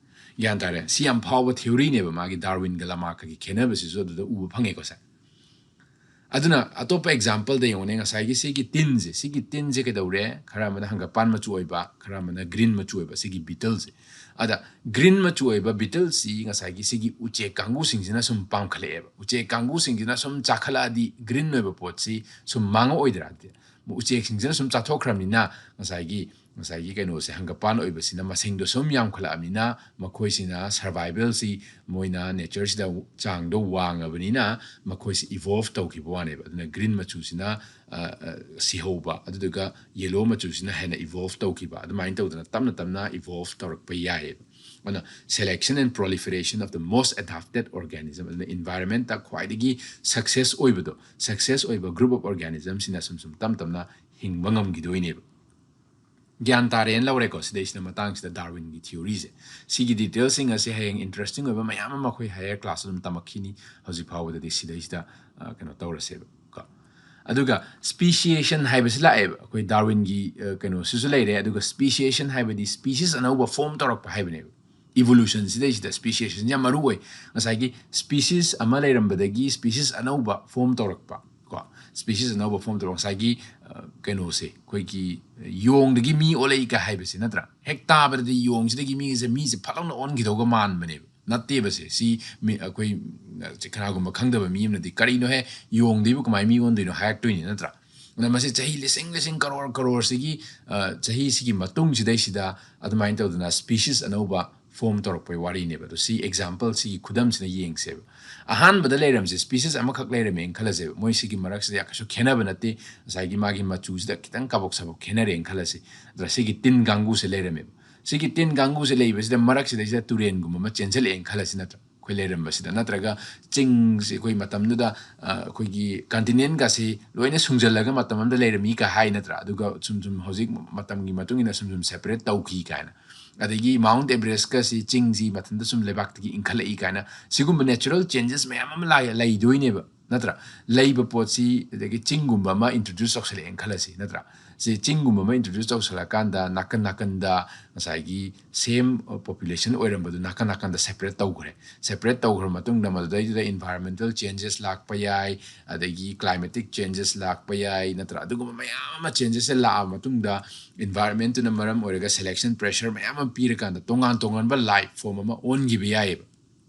ꯒ꯭ꯌꯥꯟ ꯇꯥꯔꯦ? ꯁꯤ ꯌꯥꯝ ꯐꯥꯎꯕ ꯊꯤꯑꯣꯔꯤꯅꯦꯕ, ꯃꯥꯒꯤ ꯗꯥꯔꯋꯤꯟꯒ ꯂꯃꯥꯔꯛꯀꯒꯤ ꯈꯦꯠꯅꯕꯁꯤꯁꯨ ꯑꯗꯨꯗ ꯎꯕ ꯐꯪꯉꯦꯀꯣ ꯁꯦ꯫ ꯑꯗꯨꯅ ꯑꯇꯣꯞꯄ ꯑꯦꯛꯖꯥꯝꯄꯜꯗ ꯌꯦꯡꯉꯨꯅꯦ, ꯉꯁꯥꯏꯒꯤ ꯁꯤꯒꯤ ꯇꯤꯟꯁꯦ, ꯁꯤꯒꯤ ꯇꯤꯟꯁꯦ ꯀꯩꯗꯧꯔꯦ? ꯈꯔ ꯑꯃꯅ ꯍꯪꯒꯄꯥꯟ ꯃꯆꯨ ꯑꯣꯏꯕ, ꯈꯔ ꯑꯃꯅ ꯒ꯭ꯔꯤꯟ ꯃꯆꯨ ꯑꯣꯏꯕ, ꯁꯤꯒꯤ ꯕꯤꯇꯜꯁꯦ꯫ ꯑꯗ ꯒ꯭ꯔꯤꯟ ꯃꯆꯨ ꯑꯣꯏꯕ ꯕꯤꯇꯜꯁꯤ ꯉꯁꯥꯏꯒꯤ ꯁꯤꯒꯤ ꯎꯆꯦꯛ ꯀꯥꯡꯕꯨꯁꯤꯡꯁꯤꯅ ꯁꯨꯝ ꯄꯥꯝꯈꯠꯂꯛꯑꯦꯕ꯫ ꯎꯆꯦꯛ ꯀꯥꯡꯕꯨꯁꯤꯡꯁꯤꯅ ꯁꯨꯝ ꯆꯥꯈꯠꯂꯛꯑꯗꯤ ꯒ꯭ꯔꯤꯟ ꯑꯣꯏꯕ ꯄꯣꯠꯁꯤ ꯁꯨꯝ ꯃꯥꯡꯉꯛꯑꯣꯏꯗ꯭ꯔꯥ? ꯎꯆꯦꯛꯁꯤꯡꯁꯤꯅ ꯁꯨꯝ ꯆꯥꯊꯣꯛꯈ꯭ꯔꯕꯅꯤꯅ ꯉꯁꯥꯏꯒꯤ, ꯉꯁꯥꯏꯒꯤ ꯀꯩꯅꯣꯁꯦ, ꯍꯪꯒꯄꯥꯟ ꯑꯣꯏꯕꯁꯤꯅ ꯃꯁꯤꯡꯗꯣ ꯁꯨꯝ ꯌꯥꯝꯈꯠꯂꯛꯑꯕꯅꯤꯅ ꯃꯈꯣꯏꯁꯤꯅ ꯁꯔꯚꯥꯏꯚꯦꯜꯁꯤ ꯃꯣꯏꯅ ꯅꯦꯆꯔꯁꯤꯗ ꯆꯥꯡꯗꯣ ꯋꯥꯡꯉꯕꯅꯤꯅ ꯃꯈꯣꯏꯁꯤ ꯏꯚꯣꯜꯚ ꯇꯧꯈꯤꯕ ꯋꯥꯅꯦꯕ꯫ ꯑꯗꯨꯅ ꯒ꯭ꯔꯤꯟ ꯃꯆꯨꯁꯤꯅ, ꯑ, ꯑ, ꯁꯤꯍꯧꯕ, ꯑꯗꯨꯗꯨꯒ ꯌꯦꯂꯣ ꯃꯆꯨꯁꯤꯅ ꯍꯦꯟꯅ ꯏꯚꯣꯜꯚ ꯇꯧꯈꯤꯕ, ꯑꯗꯨꯃꯥꯏꯅ ꯇꯧꯗꯅ ꯇꯞꯅ ꯇꯞꯅ ꯏꯚꯣꯜꯚ ꯇꯧꯔꯛꯄ ꯌꯥꯏꯌꯦꯕ꯫ ꯑꯗꯨꯅ selection and proliferation of the most adapted organism, ꯑꯗꯨꯅ ꯏꯟꯚꯥꯏꯔꯟꯃꯦꯟꯠꯇ ꯈ꯭ꯋꯥꯏꯗꯒꯤ ꯁꯛꯁꯦꯁ ꯑꯣꯏꯕꯗꯣ, ꯁꯛꯁꯦꯁ ꯑꯣꯏꯕ group of organismꯁꯤꯅ ꯁꯨꯝ ꯁꯨꯝ ꯇꯞ ꯇꯞꯅ ꯍꯤꯡꯕ ꯉꯝꯈꯤꯗꯣꯏꯅꯦꯕ꯫ ꯒ꯭ꯌꯥꯟ ꯇꯥꯔꯦꯅ ꯂꯧꯔꯦꯀꯣ ꯁꯤꯗꯩꯁꯤꯗ, ꯃꯇꯥꯡꯁꯤꯗ ꯗꯥꯔꯋꯤꯟꯒꯤ ꯊꯤꯑꯣꯔꯤꯁꯦ꯫ ꯁꯤꯒꯤ ꯗꯤꯇꯦꯜꯁꯤꯡ ꯑꯁꯦ ꯍꯌꯦꯡ ꯏꯟꯇꯔꯦꯁꯇꯤꯡ ꯑꯣꯏꯕ ꯃꯌꯥꯝ ꯑꯃ ꯑꯩꯈꯣꯏ ꯍꯥꯌꯔ ꯀ꯭ꯂꯥꯁꯇ ꯑꯗꯨꯝ ꯇꯝꯃꯛꯈꯤꯅꯤ꯫ ꯍꯧꯖꯤꯛ ꯐꯥꯎꯕꯗꯗꯤ ꯁꯤꯗꯩꯁꯤꯗ, ꯑ, ꯀꯩꯅꯣ ꯇꯧꯔꯁꯦꯕ ꯀꯣ꯫ ꯑꯗꯨꯒ ꯁ꯭ꯄꯤꯁꯤꯌꯦꯁꯟ ꯍꯥꯏꯕꯁꯤ ꯂꯥꯛꯑꯦꯕ꯫ ꯑꯩꯈꯣꯏ ꯗꯥꯔꯋꯤꯟꯒꯤ, ꯑ, ꯀꯩꯅꯣꯁꯤꯁꯨ ꯂꯩꯔꯦ꯫ ꯑꯗꯨꯒ ꯁ꯭ꯄꯤꯁꯤꯌꯦꯁꯟ ꯍꯥꯏꯕꯗꯤ ꯁ꯭ꯄꯤꯁꯤꯁ ꯑꯅꯧꯕ ꯐꯣꯔꯝ ꯇꯧꯔꯛꯄ ꯍꯥꯏꯕꯅꯦꯕ꯫ ꯏꯚꯣꯂꯨꯁꯟ ꯁꯤꯗꯩꯁꯤꯗ ꯁ꯭ꯄꯤꯁꯤꯌꯦꯁꯟꯁꯤ ꯌꯥꯝ ꯃꯔꯨ ꯑꯣꯏ꯫ ꯉꯁꯥꯏꯒꯤ ꯁ꯭ꯄꯤꯁꯤꯁ ꯑꯃ ꯂꯩꯔꯝꯕꯗꯒꯤ ꯁ꯭ꯄꯤꯁꯤꯁ ꯑꯅꯧꯕ ꯐꯣꯔꯝ ꯇꯧꯔꯛꯄ ꯀꯣ꯫ ꯁ꯭ꯄꯤꯁꯤꯁ ꯑꯅꯧꯕ ꯐꯣꯔꯝ ꯇꯧꯔꯛꯄ, ꯉꯁꯥꯏꯒꯤ, ꯑ, ꯀꯩꯅꯣꯁꯦ, ꯑꯩꯈꯣꯏꯒꯤ ꯌꯣꯡꯗꯒꯤ ꯃꯤ ꯑꯣꯜꯂꯛꯏꯒ ꯍꯥꯏꯕꯁꯦ, ꯅꯠꯇ꯭ꯔꯥ? ꯍꯦꯛ ꯇꯥꯕꯗꯗꯤ ꯌꯣꯡꯁꯤꯗꯒꯤ ꯃꯤꯁꯦ, ꯃꯤꯁꯦ ꯐꯠ ꯂꯥꯎꯅ ꯑꯣꯟꯈꯤꯗꯧꯒ ꯃꯥꯟꯕꯅꯦꯕ꯫ ꯅꯠꯇꯦꯕꯁꯦ꯫ ꯁꯤ ꯃꯤ, ꯑꯩꯈꯣꯏ, ꯑ, ꯀꯅꯥꯒꯨꯝꯕ ꯈꯪꯗꯕ ꯃꯤ ꯑꯃꯅꯗꯤ "ꯀꯔꯤꯅꯣꯍꯦ, ꯌꯣꯡꯗꯩꯕꯨ ꯀꯃꯥꯏꯅ ꯃꯤ ꯑꯣꯟꯗꯣꯏꯅꯣ?" ꯍꯥꯏꯔꯛꯇꯣꯏꯅꯤ, ꯅꯠꯇ꯭ꯔꯥ? ꯑꯗꯨꯅ ꯃꯁꯤ ꯆꯍꯤ ꯂꯤꯁꯤꯡ ꯂꯤꯁꯤꯡ, ꯀꯔꯣꯔ ꯀꯔꯣꯔꯁꯤꯒꯤ, ꯑ, ꯆꯍꯤꯁꯤꯒꯤ ꯃꯇꯨꯡꯁꯤꯗꯩꯁꯤꯗ ꯑꯗꯨꯃꯥꯏꯅ ꯇꯧꯗꯅ ꯁ꯭ꯄꯤꯁꯤꯁ ꯑꯅꯧꯕ ꯐꯣꯝ ꯇꯧꯔꯛꯄꯒꯤ ꯋꯥꯔꯤꯅꯦꯕ꯫ ꯑꯗꯣ ꯁꯤ ꯑꯦꯛꯖꯥꯝꯄꯜ, ꯁꯤꯒꯤ ꯈꯨꯗꯝꯁꯤꯅ ꯌꯦꯡꯁꯦꯕ꯫ ꯑꯍꯥꯟꯕꯗ ꯂꯩꯔꯝꯁꯦ, ꯁ꯭ꯄꯤꯁꯤꯁ ꯑꯃꯈꯛ ꯂꯩꯔꯝꯃꯦꯅ ꯈꯜꯂꯁꯦꯕ꯫ ꯃꯣꯏ ꯁꯤꯒꯤ ꯃꯔꯛꯁꯤꯗ ꯌꯥꯝ ꯀꯩꯁꯨ ꯈꯦꯠꯅꯕ ꯅꯠꯇꯦ, ꯉꯁꯥꯏꯒꯤ ꯃꯥꯒꯤ ꯃꯆꯨꯁꯤꯗ ꯈꯤꯇꯪ ꯀꯥꯕꯛ ꯁꯥꯕꯛ ꯈꯦꯠꯅꯔꯦꯅ ꯈꯜꯂꯁꯤ꯫ ꯑꯗ ꯁꯤꯒꯤ ꯇꯤꯟ ꯀꯥꯡꯕꯨꯁꯦ ꯂꯩꯔꯝꯃꯦꯕ꯫ ꯁꯤꯒꯤ ꯇꯤꯟ ꯀꯥꯡꯕꯨꯁꯦ ꯂꯩꯕꯁꯤꯗ ꯃꯔꯛꯁꯤꯗꯩꯁꯤꯗ ꯇꯨꯔꯦꯟꯒꯨꯝꯕ ꯑꯃ ꯆꯦꯟꯁꯤꯜꯂꯛꯑꯦꯅ ꯈꯜꯂꯁꯤ ꯅꯠꯇ꯭ꯔꯥ? ꯑꯩꯈꯣꯏ ꯂꯩꯔꯝꯕꯁꯤꯗ, ꯅꯠꯇ꯭ꯔꯒ ꯆꯤꯡꯁꯤ ꯑꯩꯈꯣꯏ ꯃꯇꯝꯗꯨꯗ, ꯑ, ꯑꯩꯈꯣꯏꯒꯤ ꯀꯟꯇꯤꯅꯦꯟꯒꯁꯤ ꯂꯣꯏꯅ ꯁꯨꯡꯖꯜꯂꯒ ꯃꯇꯝ ꯑꯃꯗ ꯂꯩꯔꯝꯃꯤ ꯀꯥꯏ ꯍꯥꯏ ꯅꯠꯇ꯭ꯔꯥ? ꯑꯗꯨꯒ ꯁꯨꯝ ꯁꯨꯝ ꯍꯧꯖꯤꯛ ꯃꯇꯝꯒꯤ ꯃꯇꯨꯡ ꯏꯟꯅ ꯁꯨꯝ ꯁꯨꯝ ꯁꯦꯄꯔꯦꯠ ꯇꯧꯈꯤ ꯀꯥꯏꯅ꯫ ꯑꯗꯒꯤ ꯃꯥꯎꯟꯠ ꯑꯦꯚꯔꯦꯁꯀꯁꯤ, ꯆꯤꯡꯁꯤ ꯃꯊꯟꯇ ꯁꯨꯝ ꯂꯩꯕꯥꯛꯇꯒꯤ ꯏꯟꯈꯠꯂꯛꯏ ꯀꯥꯏꯅ, ꯁꯤꯒꯨꯝꯕ ꯅꯦꯆꯔꯦꯜ ꯆꯦꯟꯖꯦꯁ ꯃꯌꯥꯝ ꯑꯃ ꯂꯥꯛ-, ꯂꯩꯗꯣꯏꯅꯦꯕ ꯅꯠꯇ꯭ꯔꯥ? ꯂꯩꯕ ꯄꯣꯠꯁꯤ, ꯑꯗꯒꯤ ꯆꯤꯡꯒꯨꯝꯕ ꯑꯃ ꯏꯟꯇ꯭ꯔꯣꯗ꯭ꯌꯨꯁ ꯇꯧꯁꯜꯂꯛꯑꯦꯅ ꯈꯜꯂꯁꯤ ꯅꯠꯇ꯭ꯔꯥ? ꯁꯤ ꯆꯤꯡꯒꯨꯝꯕ ꯑꯃ ꯏꯟꯇ꯭ꯔꯣꯗ꯭ꯌꯨꯁ ꯇꯧꯁꯜꯂꯛꯀꯥꯟꯗ ꯅꯥꯀꯟ ꯅꯥꯀꯟꯗ ꯉꯁꯥꯏꯒꯤ ꯁꯦꯝ ꯄꯣꯄꯨꯂꯦꯁꯟ ꯑꯣꯏꯔꯝꯕꯗꯨ ꯅꯥꯀꯟ ꯅꯥꯀꯟꯗ ꯁꯦꯄꯔꯦꯠ ꯇꯧꯈ꯭ꯔꯦ꯫ ꯁꯦꯄꯔꯦꯠ ꯇꯧꯈ꯭ꯔ ꯃꯇꯨꯡꯗ ꯃꯗꯨꯗꯩꯗꯨꯗ ꯏꯟꯚꯥꯏꯔꯣꯟꯃꯦꯟꯇꯦꯜ ꯆꯦꯟꯖꯦꯁ ꯂꯥꯛꯄ ꯌꯥꯏ, ꯑꯗꯒꯤ ꯀ꯭ꯂꯥꯏꯃꯦꯇꯤꯛ ꯆꯦꯟꯖꯦꯁ ꯂꯥꯛꯄ ꯌꯥꯏ ꯅꯠꯇ꯭ꯔꯥ? ꯑꯗꯨꯒꯨꯝꯕ ꯃꯌꯥꯝ ꯑꯃ ꯆꯦꯟꯖꯦꯁꯁꯦ ꯂꯥꯛꯑ ꯃꯇꯨꯡꯗ, ꯏꯟꯚꯥꯏꯔꯣꯟꯃꯦꯟꯇꯨꯅ ꯃꯔꯝ ꯑꯣꯏꯔꯒ ꯁꯦꯂꯦꯛꯁꯟ ꯄ꯭ꯔꯦꯁꯔ ꯃꯌꯥꯝ ꯑꯃ ꯄꯤꯔꯀꯥꯟꯗ ꯇꯣꯉꯥꯟ ꯇꯣꯉꯥꯟꯕ ꯂꯥꯏꯐ ꯐꯣꯝ ꯑꯃ ꯑꯣꯟꯈꯤꯕ ꯌꯥꯏꯑꯕ꯫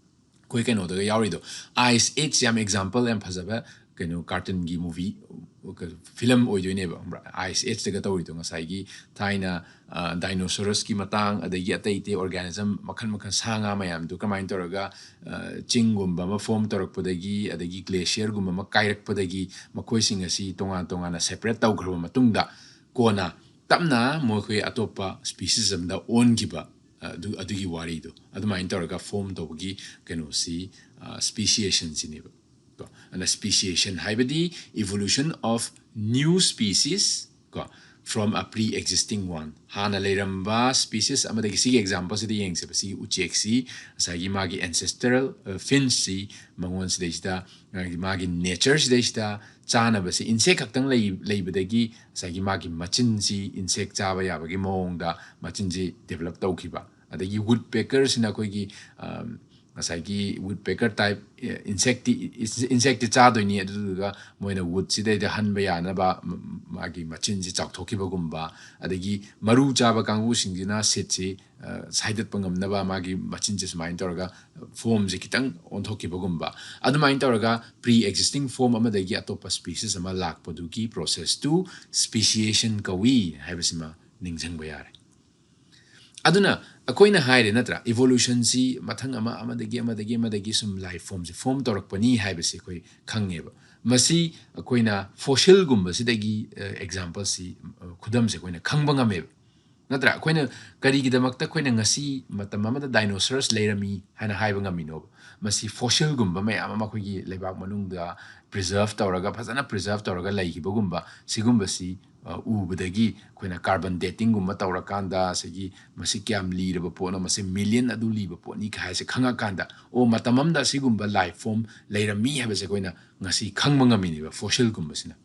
ꯑꯩꯈꯣꯏ ꯀꯩꯅꯣꯗꯒ ꯌꯥꯎꯔꯤꯗꯣ, ꯑꯥꯏꯁ ꯑꯦꯖ ꯌꯥꯝ ꯑꯦꯛꯖꯥꯝꯄꯜ ꯌꯥꯝ ꯐꯖꯕ ꯀꯩꯅꯣ ꯀꯥꯔꯇꯨꯟꯒꯤ ꯃꯨꯚꯤ, ꯐꯤꯂꯝ ꯑꯣꯏꯗꯣꯏꯅꯦꯕ, ꯈꯪꯕ꯭ꯔꯥ? ꯑꯥꯏꯁ ꯑꯦꯖꯇꯒ ꯇꯧꯔꯤꯗꯣ, ꯉꯁꯥꯏꯒꯤ ꯊꯥꯏꯅ, ꯑ, ꯗꯥꯏꯅꯣꯁꯣꯔꯁꯀꯤ ꯃꯇꯥꯡ, ꯑꯗꯒꯤ ꯑꯇꯩ ꯑꯇꯩ ꯑꯣꯔꯒꯥꯅꯤꯖꯝ ꯃꯈꯜ ꯃꯈꯜ, ꯁꯥ ꯉꯥ ꯃꯌꯥꯝꯗꯨ ꯀꯃꯥꯏꯅ ꯇꯧꯔꯒ, ꯑ, ꯆꯤꯡꯒꯨꯝꯕ ꯑꯃ ꯐꯣꯝ ꯇꯧꯔꯛꯄꯗꯒꯤ, ꯑꯗꯒꯤ ꯒ꯭ꯂꯦꯁꯤꯌꯔꯒꯨꯝꯕ ꯑꯃ ꯀꯥꯏꯔꯛꯄꯗꯒꯤ ꯃꯈꯣꯏꯁꯤꯡ ꯑꯁꯤ ꯇꯣꯉꯥꯟ ꯇꯣꯉꯥꯟꯅ ꯁꯦꯄꯔꯦꯠ ꯇꯧꯈ꯭ꯔꯕ ꯃꯇꯨꯡꯗ, ꯀꯣꯟꯅ ꯇꯞꯅ ꯃꯈꯣꯏ ꯑꯇꯣꯞꯄ ꯁ꯭ꯄꯤꯁꯤꯁ ꯑꯃꯗ ꯑꯣꯟꯈꯤꯕ, ꯑꯗꯨ, ꯑꯗꯨꯒꯤ ꯋꯥꯔꯤꯗꯣ꯫ ꯑꯗꯨꯃꯥꯏꯅ ꯇꯧꯔꯒ ꯐꯣꯝ ꯇꯧꯕꯒꯤ ꯀꯩꯅꯣꯁꯤ, ꯑ, ꯁ꯭ꯄꯤꯁꯤꯌꯦꯁꯟꯁꯤꯅꯦꯕ꯫ ꯀꯣ, ꯑꯗꯨꯅ ꯁ꯭ꯄꯤꯁꯤꯌꯦꯁꯟ ꯍꯥꯏꯕꯗꯤ evolution of new species, ꯀꯣ, from a pre-existing one. ꯍꯥꯟꯅ ꯂꯩꯔꯝꯕ ꯁ꯭ꯄꯤꯁꯤꯁ ꯑꯃꯗꯒꯤ, ꯁꯤꯒꯤ ꯑꯦꯛꯖꯥꯝꯄꯜꯁꯤꯗ ꯌꯦꯡꯁꯦꯕ꯫ ꯁꯤꯒꯤ ꯎꯆꯦꯛꯁꯤ ꯉꯁꯥꯏꯒꯤ ꯃꯥꯒꯤ ꯑꯦꯟꯁꯦꯁꯇꯔꯦꯜ, ꯑ, ꯐꯤꯟꯁꯁꯤ ꯃꯉꯣꯟꯁꯤꯗꯩꯁꯤꯗ, ꯑ, ꯃꯥꯒꯤ ꯅꯦꯆꯔꯁꯤꯗꯩꯁꯤꯗ ꯆꯥꯅꯕꯁꯤ ꯏꯟꯁꯦꯛ ꯈꯛꯇꯪ ꯂꯩ-, ꯂꯩꯕꯗꯒꯤ ꯉꯁꯥꯏꯒꯤ ꯃꯥꯒꯤ ꯃꯆꯤꯟꯁꯤ ꯏꯟꯁꯦꯛ ꯆꯥꯕ ꯌꯥꯕꯒꯤ ꯃꯑꯣꯡꯗ ꯃꯆꯤꯟꯁꯤ ꯗꯤꯕꯂꯞ ꯇꯧꯈꯤꯕ꯫ ꯑꯗꯒꯤ ꯋꯨꯗ ꯄꯦꯀꯔꯁꯤꯅ ꯑꯩꯈꯣꯏꯒꯤ, ꯑ, ꯉꯁꯥꯏꯒꯤ ꯋꯨꯗ ꯄꯦꯀꯔ ꯇꯥꯏꯞ, ꯑ, ꯏꯟꯁꯦꯛꯇꯤ, ꯏꯟꯁꯦꯛꯇꯤ ꯆꯥꯗꯣꯏꯅꯤ, ꯑꯗꯨꯗꯨꯒ ꯃꯣꯏꯅ ꯋꯨꯗꯁꯤꯗꯩꯗ ꯍꯟꯕ ꯌꯥꯅꯕ ꯃ-, ꯃꯥꯒꯤ ꯃꯆꯤꯟꯁꯤ ꯆꯥꯎꯊꯣꯛꯈꯤꯕꯒꯨꯝꯕ, ꯑꯗꯒꯤ ꯃꯔꯨ ꯆꯥꯕ ꯀꯥꯡꯕꯨꯁꯤꯡꯁꯤꯅ ꯁꯤꯠꯁꯤ, ꯑ, ꯁꯥꯏꯗꯠꯄ ꯉꯝꯅꯕ ꯃꯥꯒꯤ ꯃꯆꯤꯟꯁꯤ ꯁꯨꯃꯥꯏꯅ ꯇꯧꯔꯒ ꯐꯣꯝꯁꯤ ꯈꯤꯇꯪ ꯑꯣꯟꯊꯣꯛꯈꯤꯕꯒꯨꯝꯕ, ꯑꯗꯨꯃꯥꯏꯅ ꯇꯧꯔꯒ pre-existing form ꯑꯃꯗꯒꯤ ꯑꯇꯣꯞꯄ ꯁ꯭ꯄꯤꯁꯤꯁ ꯑꯃ ꯂꯥꯛꯄꯗꯨꯒꯤ ꯄ꯭ꯔꯣꯁꯦꯁꯇꯨ ꯁ꯭ꯄꯤꯁꯤꯌꯦꯁꯟ ꯀꯧꯏ ꯍꯥꯏꯕꯁꯤꯃ ꯅꯤꯡꯁꯤꯡꯕ ꯌꯥꯔꯦ꯫ ꯑꯗꯨꯅ ꯑꯩꯈꯣꯏꯅ ꯍꯥꯏꯔꯦ ꯅꯠꯇ꯭ꯔꯥ, ꯏꯚꯣꯂꯨꯁꯟꯁꯤ ꯃꯊꯪ ꯑꯃ, ꯑꯃꯗꯒꯤ, ꯑꯃꯗꯒꯤ, ꯑꯃꯗꯒꯤ ꯁꯨꯝ ꯂꯥꯏꯐ ꯐꯣꯝꯁꯦ ꯐꯣꯝ ꯇꯧꯔꯛꯄꯅꯤ ꯍꯥꯏꯕꯁꯤ ꯑꯩꯈꯣꯏ ꯈꯪꯉꯦꯕ꯫ ꯃꯁꯤ ꯑꯩꯈꯣꯏꯅ ꯐꯣꯁꯤꯜꯒꯨꯝꯕꯁꯤꯗꯒꯤ ꯑꯦꯛꯖꯥꯝꯄꯜꯁꯤ, ꯈꯨꯗꯝꯁꯦ ꯑꯩꯈꯣꯏꯅ ꯈꯪꯕ ꯉꯝꯃꯦꯕ꯫ ꯅꯠꯇ꯭ꯔꯥ? ꯑꯩꯈꯣꯏꯅ ꯀꯔꯤꯒꯤꯗꯃꯛꯇ ꯑꯩꯈꯣꯏꯅ ꯉꯁꯤ ꯃꯇꯝ ꯑꯃꯗ ꯗꯥꯏꯅꯣꯁꯔꯁ ꯂꯩꯔꯝꯃꯤ ꯍꯥꯏꯅ ꯍꯥꯏꯕ ꯉꯝꯃꯤꯅꯣꯕ? ꯃꯁꯤ ꯐꯣꯁꯤꯜꯒꯨꯝꯕ ꯃꯌꯥꯝ ꯑꯃ ꯑꯩꯈꯣꯏꯒꯤ ꯂꯩꯕꯥꯛ ꯃꯅꯨꯡꯗ ꯄ꯭ꯔꯤꯖꯔꯚ ꯇꯧꯔꯒ, ꯐꯖꯅ ꯄ꯭ꯔꯤꯖꯔꯚ ꯇꯧꯔꯒ ꯂꯩꯈꯤꯕꯒꯨꯝꯕ, ꯁꯤꯒꯨꯝꯕꯁꯤ ꯎꯕꯗꯒꯤ ꯑꯩꯈꯣꯏꯅ ꯀꯥꯔꯕꯟ ꯗꯦꯇꯤꯡꯒꯨꯝꯕ ꯇꯧꯔꯀꯥꯟꯗ, ꯑꯁꯤꯒꯤ ꯃꯁꯤ ꯀꯌꯥꯝ ꯂꯤꯔꯕ ꯄꯣꯠꯅꯣ, ꯃꯁꯤ ꯃꯤꯂꯤꯌꯟ ꯑꯗꯨ ꯂꯤꯕ ꯄꯣꯠꯅꯤ ꯀ ꯍꯥꯏꯁꯦ ꯈꯪꯉꯀꯥꯟꯗ, ꯑꯣ, ꯃꯇꯝ ꯑꯃꯗ ꯑꯁꯤꯒꯨꯝꯕ ꯂꯥꯏꯐ ꯐꯣꯝ ꯂꯩꯔꯝꯃꯤ ꯍꯥꯏꯕꯁꯦ ꯑꯩꯈꯣꯏꯅ ꯉꯁꯤ ꯈꯪꯕ ꯉꯝꯃꯤꯅꯦꯕ, ꯐꯣꯁꯤꯜꯒꯨꯝꯕꯁꯤꯅ꯫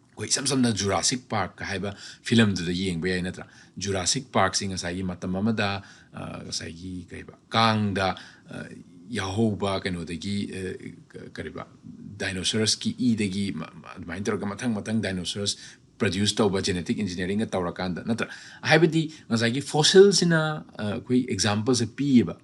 ꯑꯩꯈꯣꯏ ꯏꯁꯝ ꯁꯝꯅ ꯖꯨꯔꯥꯁꯤꯛ ꯄꯥꯔꯛ ꯍꯥꯏꯕ ꯐꯤꯂꯝꯗꯨꯗ ꯌꯦꯡꯕ ꯌꯥꯏ ꯅꯠꯇ꯭ꯔꯥ? ꯖꯨꯔꯥꯁꯤꯛ ꯄꯥꯔꯛꯁꯤ ꯉꯁꯥꯏꯒꯤ ꯃꯇꯝ ꯑꯃꯗ, ꯑ, ꯉꯁꯥꯏꯒꯤ ꯀꯩꯕ, ꯀꯥꯡꯗ, ꯑ, ꯌꯥꯎꯍꯧꯕ ꯀꯩꯅꯣꯗꯒꯤ, ꯑ, ꯀ-, ꯀꯔꯤꯕ, ꯗꯥꯏꯅꯣꯁꯔꯁꯀꯤ ꯏꯗꯒꯤ ꯃ-, ꯃ-, ꯑꯗꯨꯃꯥꯏꯅ ꯇꯧꯔꯒ ꯃꯊꯪ ꯃꯊꯪ ꯗꯥꯏꯅꯣꯁꯔꯁ ꯄ꯭ꯔꯗ꯭ꯌꯨꯁ ꯇꯧꯕ, ꯖꯦꯅꯦꯇꯤꯛ ꯏꯟꯖꯤꯅꯤꯌꯥꯔꯤꯡꯒ ꯇꯧꯔꯀꯥꯟꯗ ꯅꯠꯇ꯭ꯔꯥ? ꯍꯥꯏꯕꯗꯤ ꯉꯁꯥꯏꯒꯤ ꯐꯣꯁꯤꯜꯁꯤꯅ, ꯑ, ꯑꯩꯈꯣꯏ ꯑꯦꯛꯖꯥꯝꯄꯜꯁꯦ ꯄꯤꯌꯦꯕ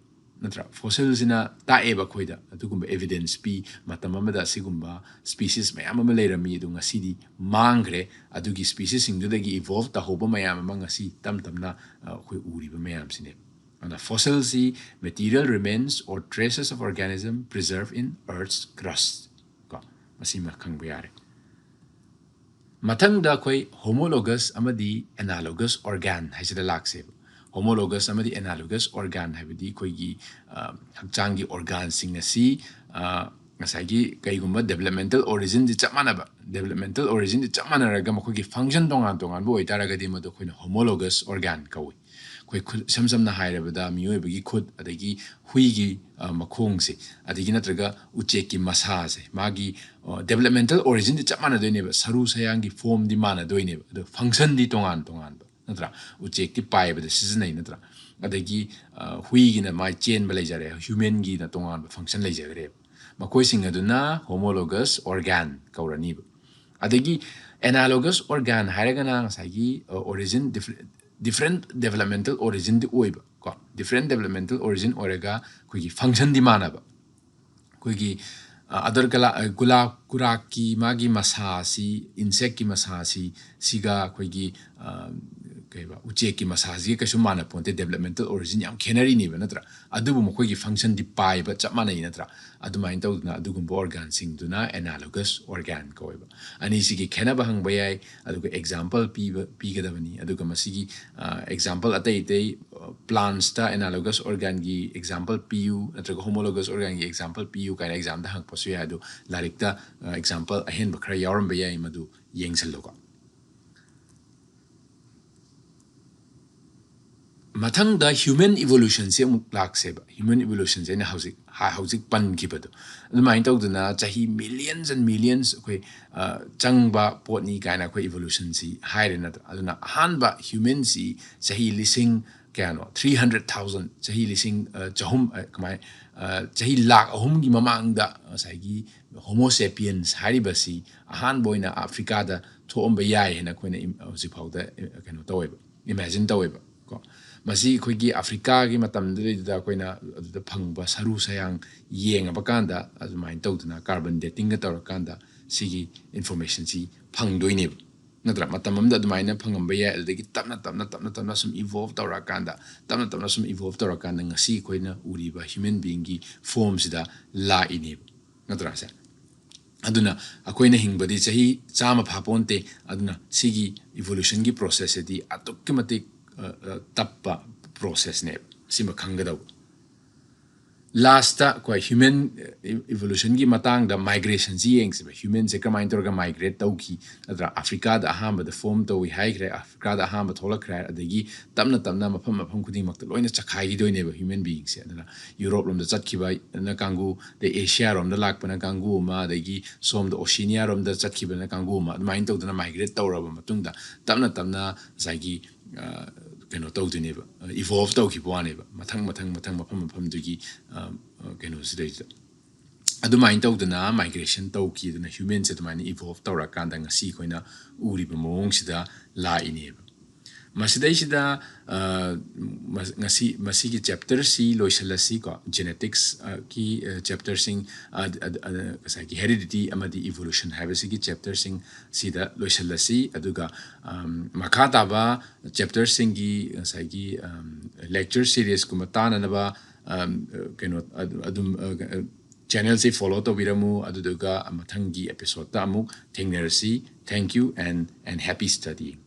ꯅꯠꯇ꯭ꯔꯥ? ꯐꯣꯁꯤꯜꯁꯤꯅ ꯇꯥꯛꯑꯦꯕ ꯑꯩꯈꯣꯏꯗ, ꯑꯗꯨꯒꯨꯝꯕ ꯑꯦꯕꯤꯗꯦꯟꯁ ꯄꯤ, ꯃꯇꯝ ꯑꯃꯗ ꯑꯁꯤꯒꯨꯝꯕ ꯁ꯭ꯄꯤꯁꯤꯁ ꯃꯌꯥꯝ ꯑꯃ ꯂꯩꯔꯝꯃꯤ, ꯑꯗꯨ ꯉꯁꯤꯗꯤ ꯃꯥꯡꯈ꯭ꯔꯦ꯫ ꯑꯗꯨꯒꯤ ꯁ꯭ꯄꯤꯁꯤꯁꯁꯤꯡꯗꯨꯗꯒꯤ ꯏꯚꯣꯜꯚ ꯇꯧꯍꯧꯕ ꯃꯌꯥꯝ ꯑꯃ ꯉꯁꯤ ꯇꯞ ꯇꯞꯅ, ꯑ, ꯑꯩꯈꯣꯏ ꯎꯔꯤꯕ ꯃꯌꯥꯝꯁꯤꯅꯦ꯫ ꯑꯗꯨꯅ ꯐꯣꯁꯤꯜꯁꯤ material remains or traces of organism preserved in Earth's crust꯫ ꯀꯣ, ꯃꯁꯤꯃ ꯈꯪꯕ ꯌꯥꯔꯦ꯫ ꯃꯊꯪꯗ ꯑꯩꯈꯣꯏ ꯍꯣꯃꯣꯂꯣꯒꯁ ꯑꯃꯗꯤ ꯑꯦꯅꯥꯂꯣꯒꯁ ꯑꯣꯔꯒꯥꯟ ꯍꯥꯏꯁꯤꯗ ꯂꯥꯛꯁꯦꯕ꯫ ꯍꯣꯃꯣꯂꯣꯒꯁ ꯑꯃꯗꯤ ꯑꯦꯅꯥꯂꯣꯒꯁ ꯑꯣꯔꯒꯥꯟ ꯍꯥꯏꯕꯗꯤ ꯑꯩꯈꯣꯏꯒꯤ, ꯑ, ꯍꯛꯆꯥꯡꯒꯤ ꯑꯣꯔꯒꯥꯟꯁꯤꯡ ꯑꯁꯤ, ꯑ, ꯉꯁꯥꯏꯒꯤ ꯀꯩꯒꯨꯝꯕ ꯗꯦꯕꯂꯞꯃꯦꯟꯇꯦꯜ ꯑꯣꯔꯤꯖꯤꯟꯗꯤ ꯆꯞ ꯃꯥꯟꯅꯕ, ꯗꯦꯕꯂꯞꯃꯦꯟꯇꯦꯜ ꯑꯣꯔꯤꯖꯤꯟꯗꯤ ꯆꯞ ꯃꯥꯟꯅꯔꯒ ꯃꯈꯣꯏꯒꯤ ꯐꯪꯁꯟ ꯇꯣꯉꯥꯟ ꯇꯣꯉꯥꯟꯕ ꯑꯣꯏꯇꯥꯔꯒꯗꯤ ꯃꯗꯨ ꯑꯩꯈꯣꯏꯅ ꯍꯣꯃꯣꯂꯣꯒꯁ ꯑꯣꯔꯒꯥꯟ ꯀꯧꯏ꯫ ꯑꯩꯈꯣꯏ ꯈꯨ-, ꯏꯁꯝ ꯁꯝꯅ ꯍꯥꯏꯔꯕꯗ ꯃꯤꯑꯣꯏꯕꯒꯤ ꯈꯨꯠ, ꯑꯗꯒꯤ ꯍꯨꯏꯒꯤ, ꯑ, ꯃꯈꯣꯡꯁꯦ, ꯑꯗꯒꯤ ꯅꯠꯇ꯭ꯔꯒ ꯎꯆꯦꯛꯀꯤ ꯃꯁꯥꯁꯦ, ꯃꯥꯒꯤ, ꯑ, ꯗꯦꯕꯂꯞꯃꯦꯟꯇꯦꯜ ꯑꯣꯔꯤꯖꯤꯟꯗꯤ ꯆꯞ ꯃꯥꯟꯅꯗꯣꯏꯅꯦꯕ, ꯁꯔꯨ ꯁꯌꯥꯡꯒꯤ ꯐꯣꯝꯗꯤ ꯃꯥꯟꯅꯗꯣꯏꯅꯦꯕ, ꯑꯗꯣ ꯐꯪꯁꯟꯗꯤ ꯇꯣꯉꯥꯟ ꯇꯣꯉꯥꯟꯕ, ꯅꯠꯇ꯭ꯔꯥ? ꯎꯆꯦꯛꯇꯤ ꯄꯥꯏꯕꯗ ꯁꯤꯖꯤꯟꯅꯩ, ꯅꯠꯇ꯭ꯔꯥ? ꯑꯗꯒꯤ, ꯑ, ꯍꯨꯏꯒꯤꯅ ꯃꯥꯏ ꯆꯦꯟꯕ ꯂꯩꯖꯔꯦ, ꯍ꯭ꯌꯨꯃꯦꯟꯒꯤꯅ ꯇꯣꯉꯥꯟꯕ ꯐꯪꯁꯟ ꯂꯩꯖꯈ꯭ꯔꯦꯕ꯫ ꯃꯈꯣꯏꯁꯤꯡ ꯑꯗꯨꯅ ꯍꯣꯃꯣꯂꯣꯒꯁ ꯑꯣꯔꯒꯥꯟ ꯀꯧꯔꯅꯤꯕ꯫ ꯑꯗꯒꯤ ꯑꯦꯅꯥꯂꯣꯒꯁ ꯑꯣꯔꯒꯥꯟ ꯍꯥꯏꯔꯒꯅ ꯉꯁꯥꯏꯒꯤ, ꯑ, ꯑꯣꯔꯤꯖꯤꯟ ꯗꯤꯐ-, ꯗꯤꯐ꯭ꯔꯦꯟ ꯗꯦꯕꯂꯞꯃꯦꯟꯇꯦꯜ ꯑꯣꯔꯤꯖꯤꯟꯗꯤ ꯑꯣꯏꯕ ꯀꯣ, ꯗꯤꯐ꯭ꯔꯦꯟ ꯗꯦꯕꯂꯞꯃꯦꯟꯇꯦꯜ ꯑꯣꯔꯤꯖꯤꯟ ꯑꯣꯏꯔꯒ ꯑꯩꯈꯣꯏꯒꯤ ꯐꯪꯁꯟꯗꯤ ꯃꯥꯟꯅꯕ꯫ ꯑꯩꯈꯣꯏꯒꯤ, ꯑ, ꯑꯗꯔ ꯀꯂꯥ-, ꯑ, ꯒꯨꯂꯥ-, ꯀꯨꯔꯥꯛꯀꯤ ꯃꯥꯒꯤ ꯃꯁꯥꯁꯤ, ꯏꯟꯁꯦꯛꯀꯤ ꯃꯁꯥꯁꯤ, ꯁꯤꯒ ꯑꯩꯈꯣꯏꯒꯤ, ꯑ, ꯀꯩꯕ, ꯎꯆꯦꯛꯀꯤ ꯃꯁꯥꯁꯤꯒ ꯀꯩꯁꯨ ꯃꯥꯟꯅ ꯄꯣꯟꯇꯦ, developmental origin ꯌꯥꯝ ꯈꯦꯠꯅꯔꯤꯅꯦꯕ, ꯅꯠꯇ꯭ꯔꯥ? ꯑꯗꯨꯕꯨ ꯃꯈꯣꯏꯒꯤ functionꯗꯤ ꯄꯥꯏꯕ ꯆꯞ ꯃꯥꯟꯅꯩ, ꯅꯠꯇ꯭ꯔꯥ? ꯑꯗꯨꯃꯥꯏꯅ ꯇꯧꯗꯅ ꯑꯗꯨꯒꯨꯝꯕ organꯁꯤꯡꯗꯨꯅ analogous organ ꯀꯧꯋꯦꯕ꯫ ꯑꯅꯤꯁꯤꯒꯤ ꯈꯦꯠꯅꯕ ꯍꯪꯕ ꯌꯥꯏ, ꯑꯗꯨꯒ example ꯄꯤꯕ, ꯄꯤꯒꯗꯕꯅꯤ꯫ ꯑꯗꯨꯒ ꯃꯁꯤꯒꯤ, ꯑ, example ꯑꯇꯩ ꯑꯇꯩ, ꯑ, plantsꯇ analogous organꯒꯤ example ꯄꯤꯌꯨ, ꯅꯠꯇ꯭ꯔꯒ homologous organꯒꯤ example ꯄꯤꯌꯨ ꯀꯥꯏꯅ examꯗ ꯍꯪꯉꯛꯄꯁꯨ ꯌꯥꯏ꯫ ꯑꯗꯨ ꯂꯥꯏꯔꯤꯛꯇ, ꯑ, example ꯑꯍꯦꯟꯕ ꯈꯔ ꯌꯥꯎꯔꯝꯕ ꯌꯥꯏ, ꯃꯗꯨ ꯌꯦꯡꯁꯤꯜꯂꯨꯀꯣ꯫ ꯃꯊꯪꯗ human evolutionꯁꯦ ꯑꯃꯨꯛ ꯂꯥꯛꯁꯦꯕ꯫ Human evolutionꯁꯦ ꯑꯩꯅ ꯍꯧꯖꯤꯛ ꯍꯥ-, ꯍꯧꯖꯤꯛ ꯄꯟꯈꯤꯕꯗꯣ꯫ ꯑꯗꯨꯃꯥꯏꯅ ꯇꯧꯗꯅ ꯆꯍꯤ millions and millions ꯑꯩꯈꯣꯏ, ꯑ, ꯆꯪꯕ ꯄꯣꯠꯅꯤ ꯀꯥꯏꯅ ꯑꯩꯈꯣꯏ evolutionꯁꯤ ꯍꯥꯏꯔꯦ, ꯅꯠꯇ꯭ꯔꯥ? ꯑꯗꯨꯅ ꯑꯍꯥꯟꯕ humanꯁꯤ ꯆꯍꯤ ꯂꯤꯁꯤꯡ ꯀꯌꯥꯅꯣ? Three hundred thousand, ꯆꯍꯤ ꯂꯤꯁꯤꯡ, ꯑ, ꯆꯍꯨꯝ, ꯑ, ꯀꯃꯥꯏ-, ꯑ, ꯆꯍꯤ ꯂꯥꯈ ꯑꯍꯨꯝꯒꯤ ꯃꯃꯥꯡꯗ ꯉꯁꯥꯏꯒꯤ Homo sapiens ꯍꯥꯏꯔꯤꯕꯁꯤ ꯑꯍꯥꯟꯕ ꯑꯣꯏꯅ Africaꯗ ꯊꯣꯛꯑꯝꯕ ꯌꯥꯏ ꯍꯥꯏꯅ ꯑꯩꯈꯣꯏꯅ ꯏꯝ-, ꯍꯧꯖꯤꯛꯐꯥꯎꯗ, ꯑ, ꯀꯩꯅꯣ ꯇꯧꯋꯦꯕ, imagine ꯇꯧꯋꯦꯕ ꯀꯣ꯫ ꯃꯁꯤ ꯑꯩꯈꯣꯏꯒꯤ Africaꯒꯤ ꯃꯇꯝꯗꯨꯗꯩꯗꯨꯗ ꯑꯩꯈꯣꯏꯅ ꯑꯗꯨꯗ ꯐꯪꯕ ꯁꯔꯨ ꯁꯌꯥꯡ ꯌꯦꯡꯉꯕ ꯀꯥꯟꯗ, ꯑꯗꯨꯃꯥꯏꯅ ꯇꯧꯗꯅ carbon datingꯒ ꯇꯧꯔꯀꯥꯟꯗ ꯁꯤꯒꯤ informationꯁꯤ ꯐꯪꯗꯣꯏꯅꯦꯕ, ꯅꯠꯇ꯭ꯔꯥ? ꯃꯇꯝ ꯑꯃꯗ ꯑꯗꯨꯃꯥꯏꯅ ꯐꯪꯉꯝꯕ ꯌꯥꯏ꯫ ꯑꯗꯨꯗꯒꯤ ꯇꯞꯅ ꯇꯞꯅ, ꯇꯞꯅ ꯇꯞꯅ ꯁꯨꯝ evolve ꯇꯧꯔꯛꯑꯀꯥꯟꯗ, ꯇꯞꯅ ꯇꯞꯅ ꯁꯨꯝ evolve ꯇꯧꯔꯀꯥꯟꯗ ꯉꯁꯤ ꯑꯩꯈꯣꯏꯅ ꯎꯔꯤꯕ human beingꯒꯤ formꯁꯤꯗ ꯂꯥꯛꯏꯅꯦꯕ, ꯅꯠꯇ꯭ꯔꯥ ꯁꯦ? ꯑꯗꯨꯅ ꯑꯩꯈꯣꯏꯅ ꯍꯤꯡꯕꯗꯤ ꯆꯍꯤ ꯆꯥꯝꯃ ꯐꯥꯄꯣꯟꯇꯦ꯫ ꯑꯗꯨꯅ ꯁꯤꯒꯤ evolutionꯒꯤ processꯁꯤꯗꯤ ꯑꯗꯨꯛꯀꯤ ꯃꯇꯤꯛ, ꯑ, ꯑ, ꯇꯞꯄ processꯅꯦꯕ꯫ ꯁꯤꯃ ꯈꯪꯒꯗꯧꯕ꯫ Lastꯇ ꯑꯩꯈꯣꯏ human, ꯑ, evolutionꯒꯤ ꯃꯇꯥꯡꯗ migrationꯁꯤ ꯌꯦꯡꯁꯦꯕ꯫ Humanꯁꯦ ꯀꯃꯥꯏꯅ ꯇꯧꯔꯒ migrate ꯇꯧꯈꯤ, ꯅꯠꯇ꯭ꯔꯥ? Africaꯗ ꯑꯍꯥꯟꯕꯗ form ꯇꯧꯏ ꯍꯥꯏꯈ꯭ꯔꯦ, Africaꯗ ꯑꯍꯥꯟꯕ ꯊꯣꯛꯂꯛꯈ꯭ꯔꯦ ꯍꯥꯏꯔꯦ, ꯑꯗꯒꯤ ꯇꯞꯅ ꯇꯞꯅ ꯃꯐꯝ, ꯃꯐꯝ ꯈꯨꯗꯤꯡꯃꯛꯇ ꯂꯣꯏꯅ ꯆꯈꯥꯏꯈꯤꯗꯣꯏꯅꯦꯕ human beingꯁꯦ꯫ ꯑꯗꯨꯅ Europe ꯂꯣꯝꯗ ꯆꯠꯈꯤꯕꯅ ꯀꯥꯡꯒꯨ, ꯑꯗꯩ Asia ꯔꯣꯝꯗ ꯂꯥꯛꯄꯅ ꯀꯥꯡꯒꯨ ꯑꯃ, ꯑꯗꯒꯤ ꯁꯣꯝꯗ Oceania ꯔꯣꯝꯗ ꯆꯠꯈꯤꯕꯅ ꯀꯥꯡꯒꯨ ꯑꯃ, ꯑꯗꯨꯃꯥꯏꯅ ꯇꯧꯗꯅ migrate ꯇꯧꯔꯕ ꯃꯇꯨꯡꯗ ꯇꯞꯅ ꯇꯞꯅ ꯉꯁꯥꯏꯒꯤ, ꯑ, ꯀꯩꯅꯣ ꯇꯧꯗꯣꯏꯅꯦꯕ, evolve ꯇꯧꯈꯤꯕ ꯋꯥꯅꯦꯕ, ꯃꯊꯪ, ꯃꯊꯪ, ꯃꯊꯪ ꯃꯐꯝ ꯃꯐꯝꯗꯨꯒꯤ, ꯑ, ꯑ, ꯀꯩꯅꯣꯁꯤꯗꯩꯗ꯫ ꯑꯗꯨꯃꯥꯏꯅ ꯇꯧꯗꯅ migration ꯇꯧꯈꯤꯗꯅ humanꯁꯦ ꯑꯗꯨꯃꯥꯏꯅ evolve ꯇꯧꯔꯀꯥꯟꯗ ꯉꯁꯤ ꯑꯩꯈꯣꯏꯅ ꯎꯔꯤꯕ ꯃꯑꯣꯡꯁꯤꯗ ꯂꯥꯛꯏꯅꯦꯕ꯫ ꯃꯁꯤꯗꯩꯁꯤꯗ ꯑ, ꯃ-, ꯉꯁꯤ ꯃꯁꯤꯒꯤ ꯆꯦꯞꯇꯔꯁꯤ ꯂꯣꯏꯁꯤꯜꯂꯁꯤꯀꯣ꯫ ꯖꯦꯅꯦꯇꯤꯛꯁꯀꯤ ꯆꯦꯞꯇꯔꯁꯤꯡ, ꯉꯁꯥꯏꯒꯤ ꯍꯦꯔꯤꯗꯤꯇꯤ ꯑꯃꯗꯤ ꯏꯚꯣꯂꯨꯁꯟ ꯍꯥꯏꯕꯁꯤꯒꯤ ꯆꯦꯞꯇꯔꯁꯤꯡ ꯁꯤꯗ ꯂꯣꯏꯁꯤꯜꯂꯁꯤ꯫ ꯑꯗꯨꯒ ꯑꯝ, ꯃꯈꯥ ꯇꯥꯕ ꯆꯦꯞꯇꯔꯁꯤꯡꯒꯤ ꯉꯁꯥꯏꯒꯤ ꯂꯦꯛꯆꯔ ꯁꯤꯔꯤꯁꯀꯨꯝꯕ ꯇꯥꯅꯅꯕ ꯑꯝ, ꯀꯩꯅꯣ ꯑꯗꯨ- ꯑꯗꯨꯝ ꯑ, ꯑ, ꯆꯦꯅꯦꯜꯁꯤ ꯐꯣꯂꯣ ꯇꯧꯕꯤꯔꯝꯃꯨ꯫ ꯑꯗꯨꯗꯨꯒ ꯃꯊꯪꯒꯤ ꯑꯦꯄꯤꯁꯣꯗꯇ ꯑꯃꯨꯛ ꯊꯦꯡꯅꯔꯁꯤ꯫ Thank you and, and happy studying.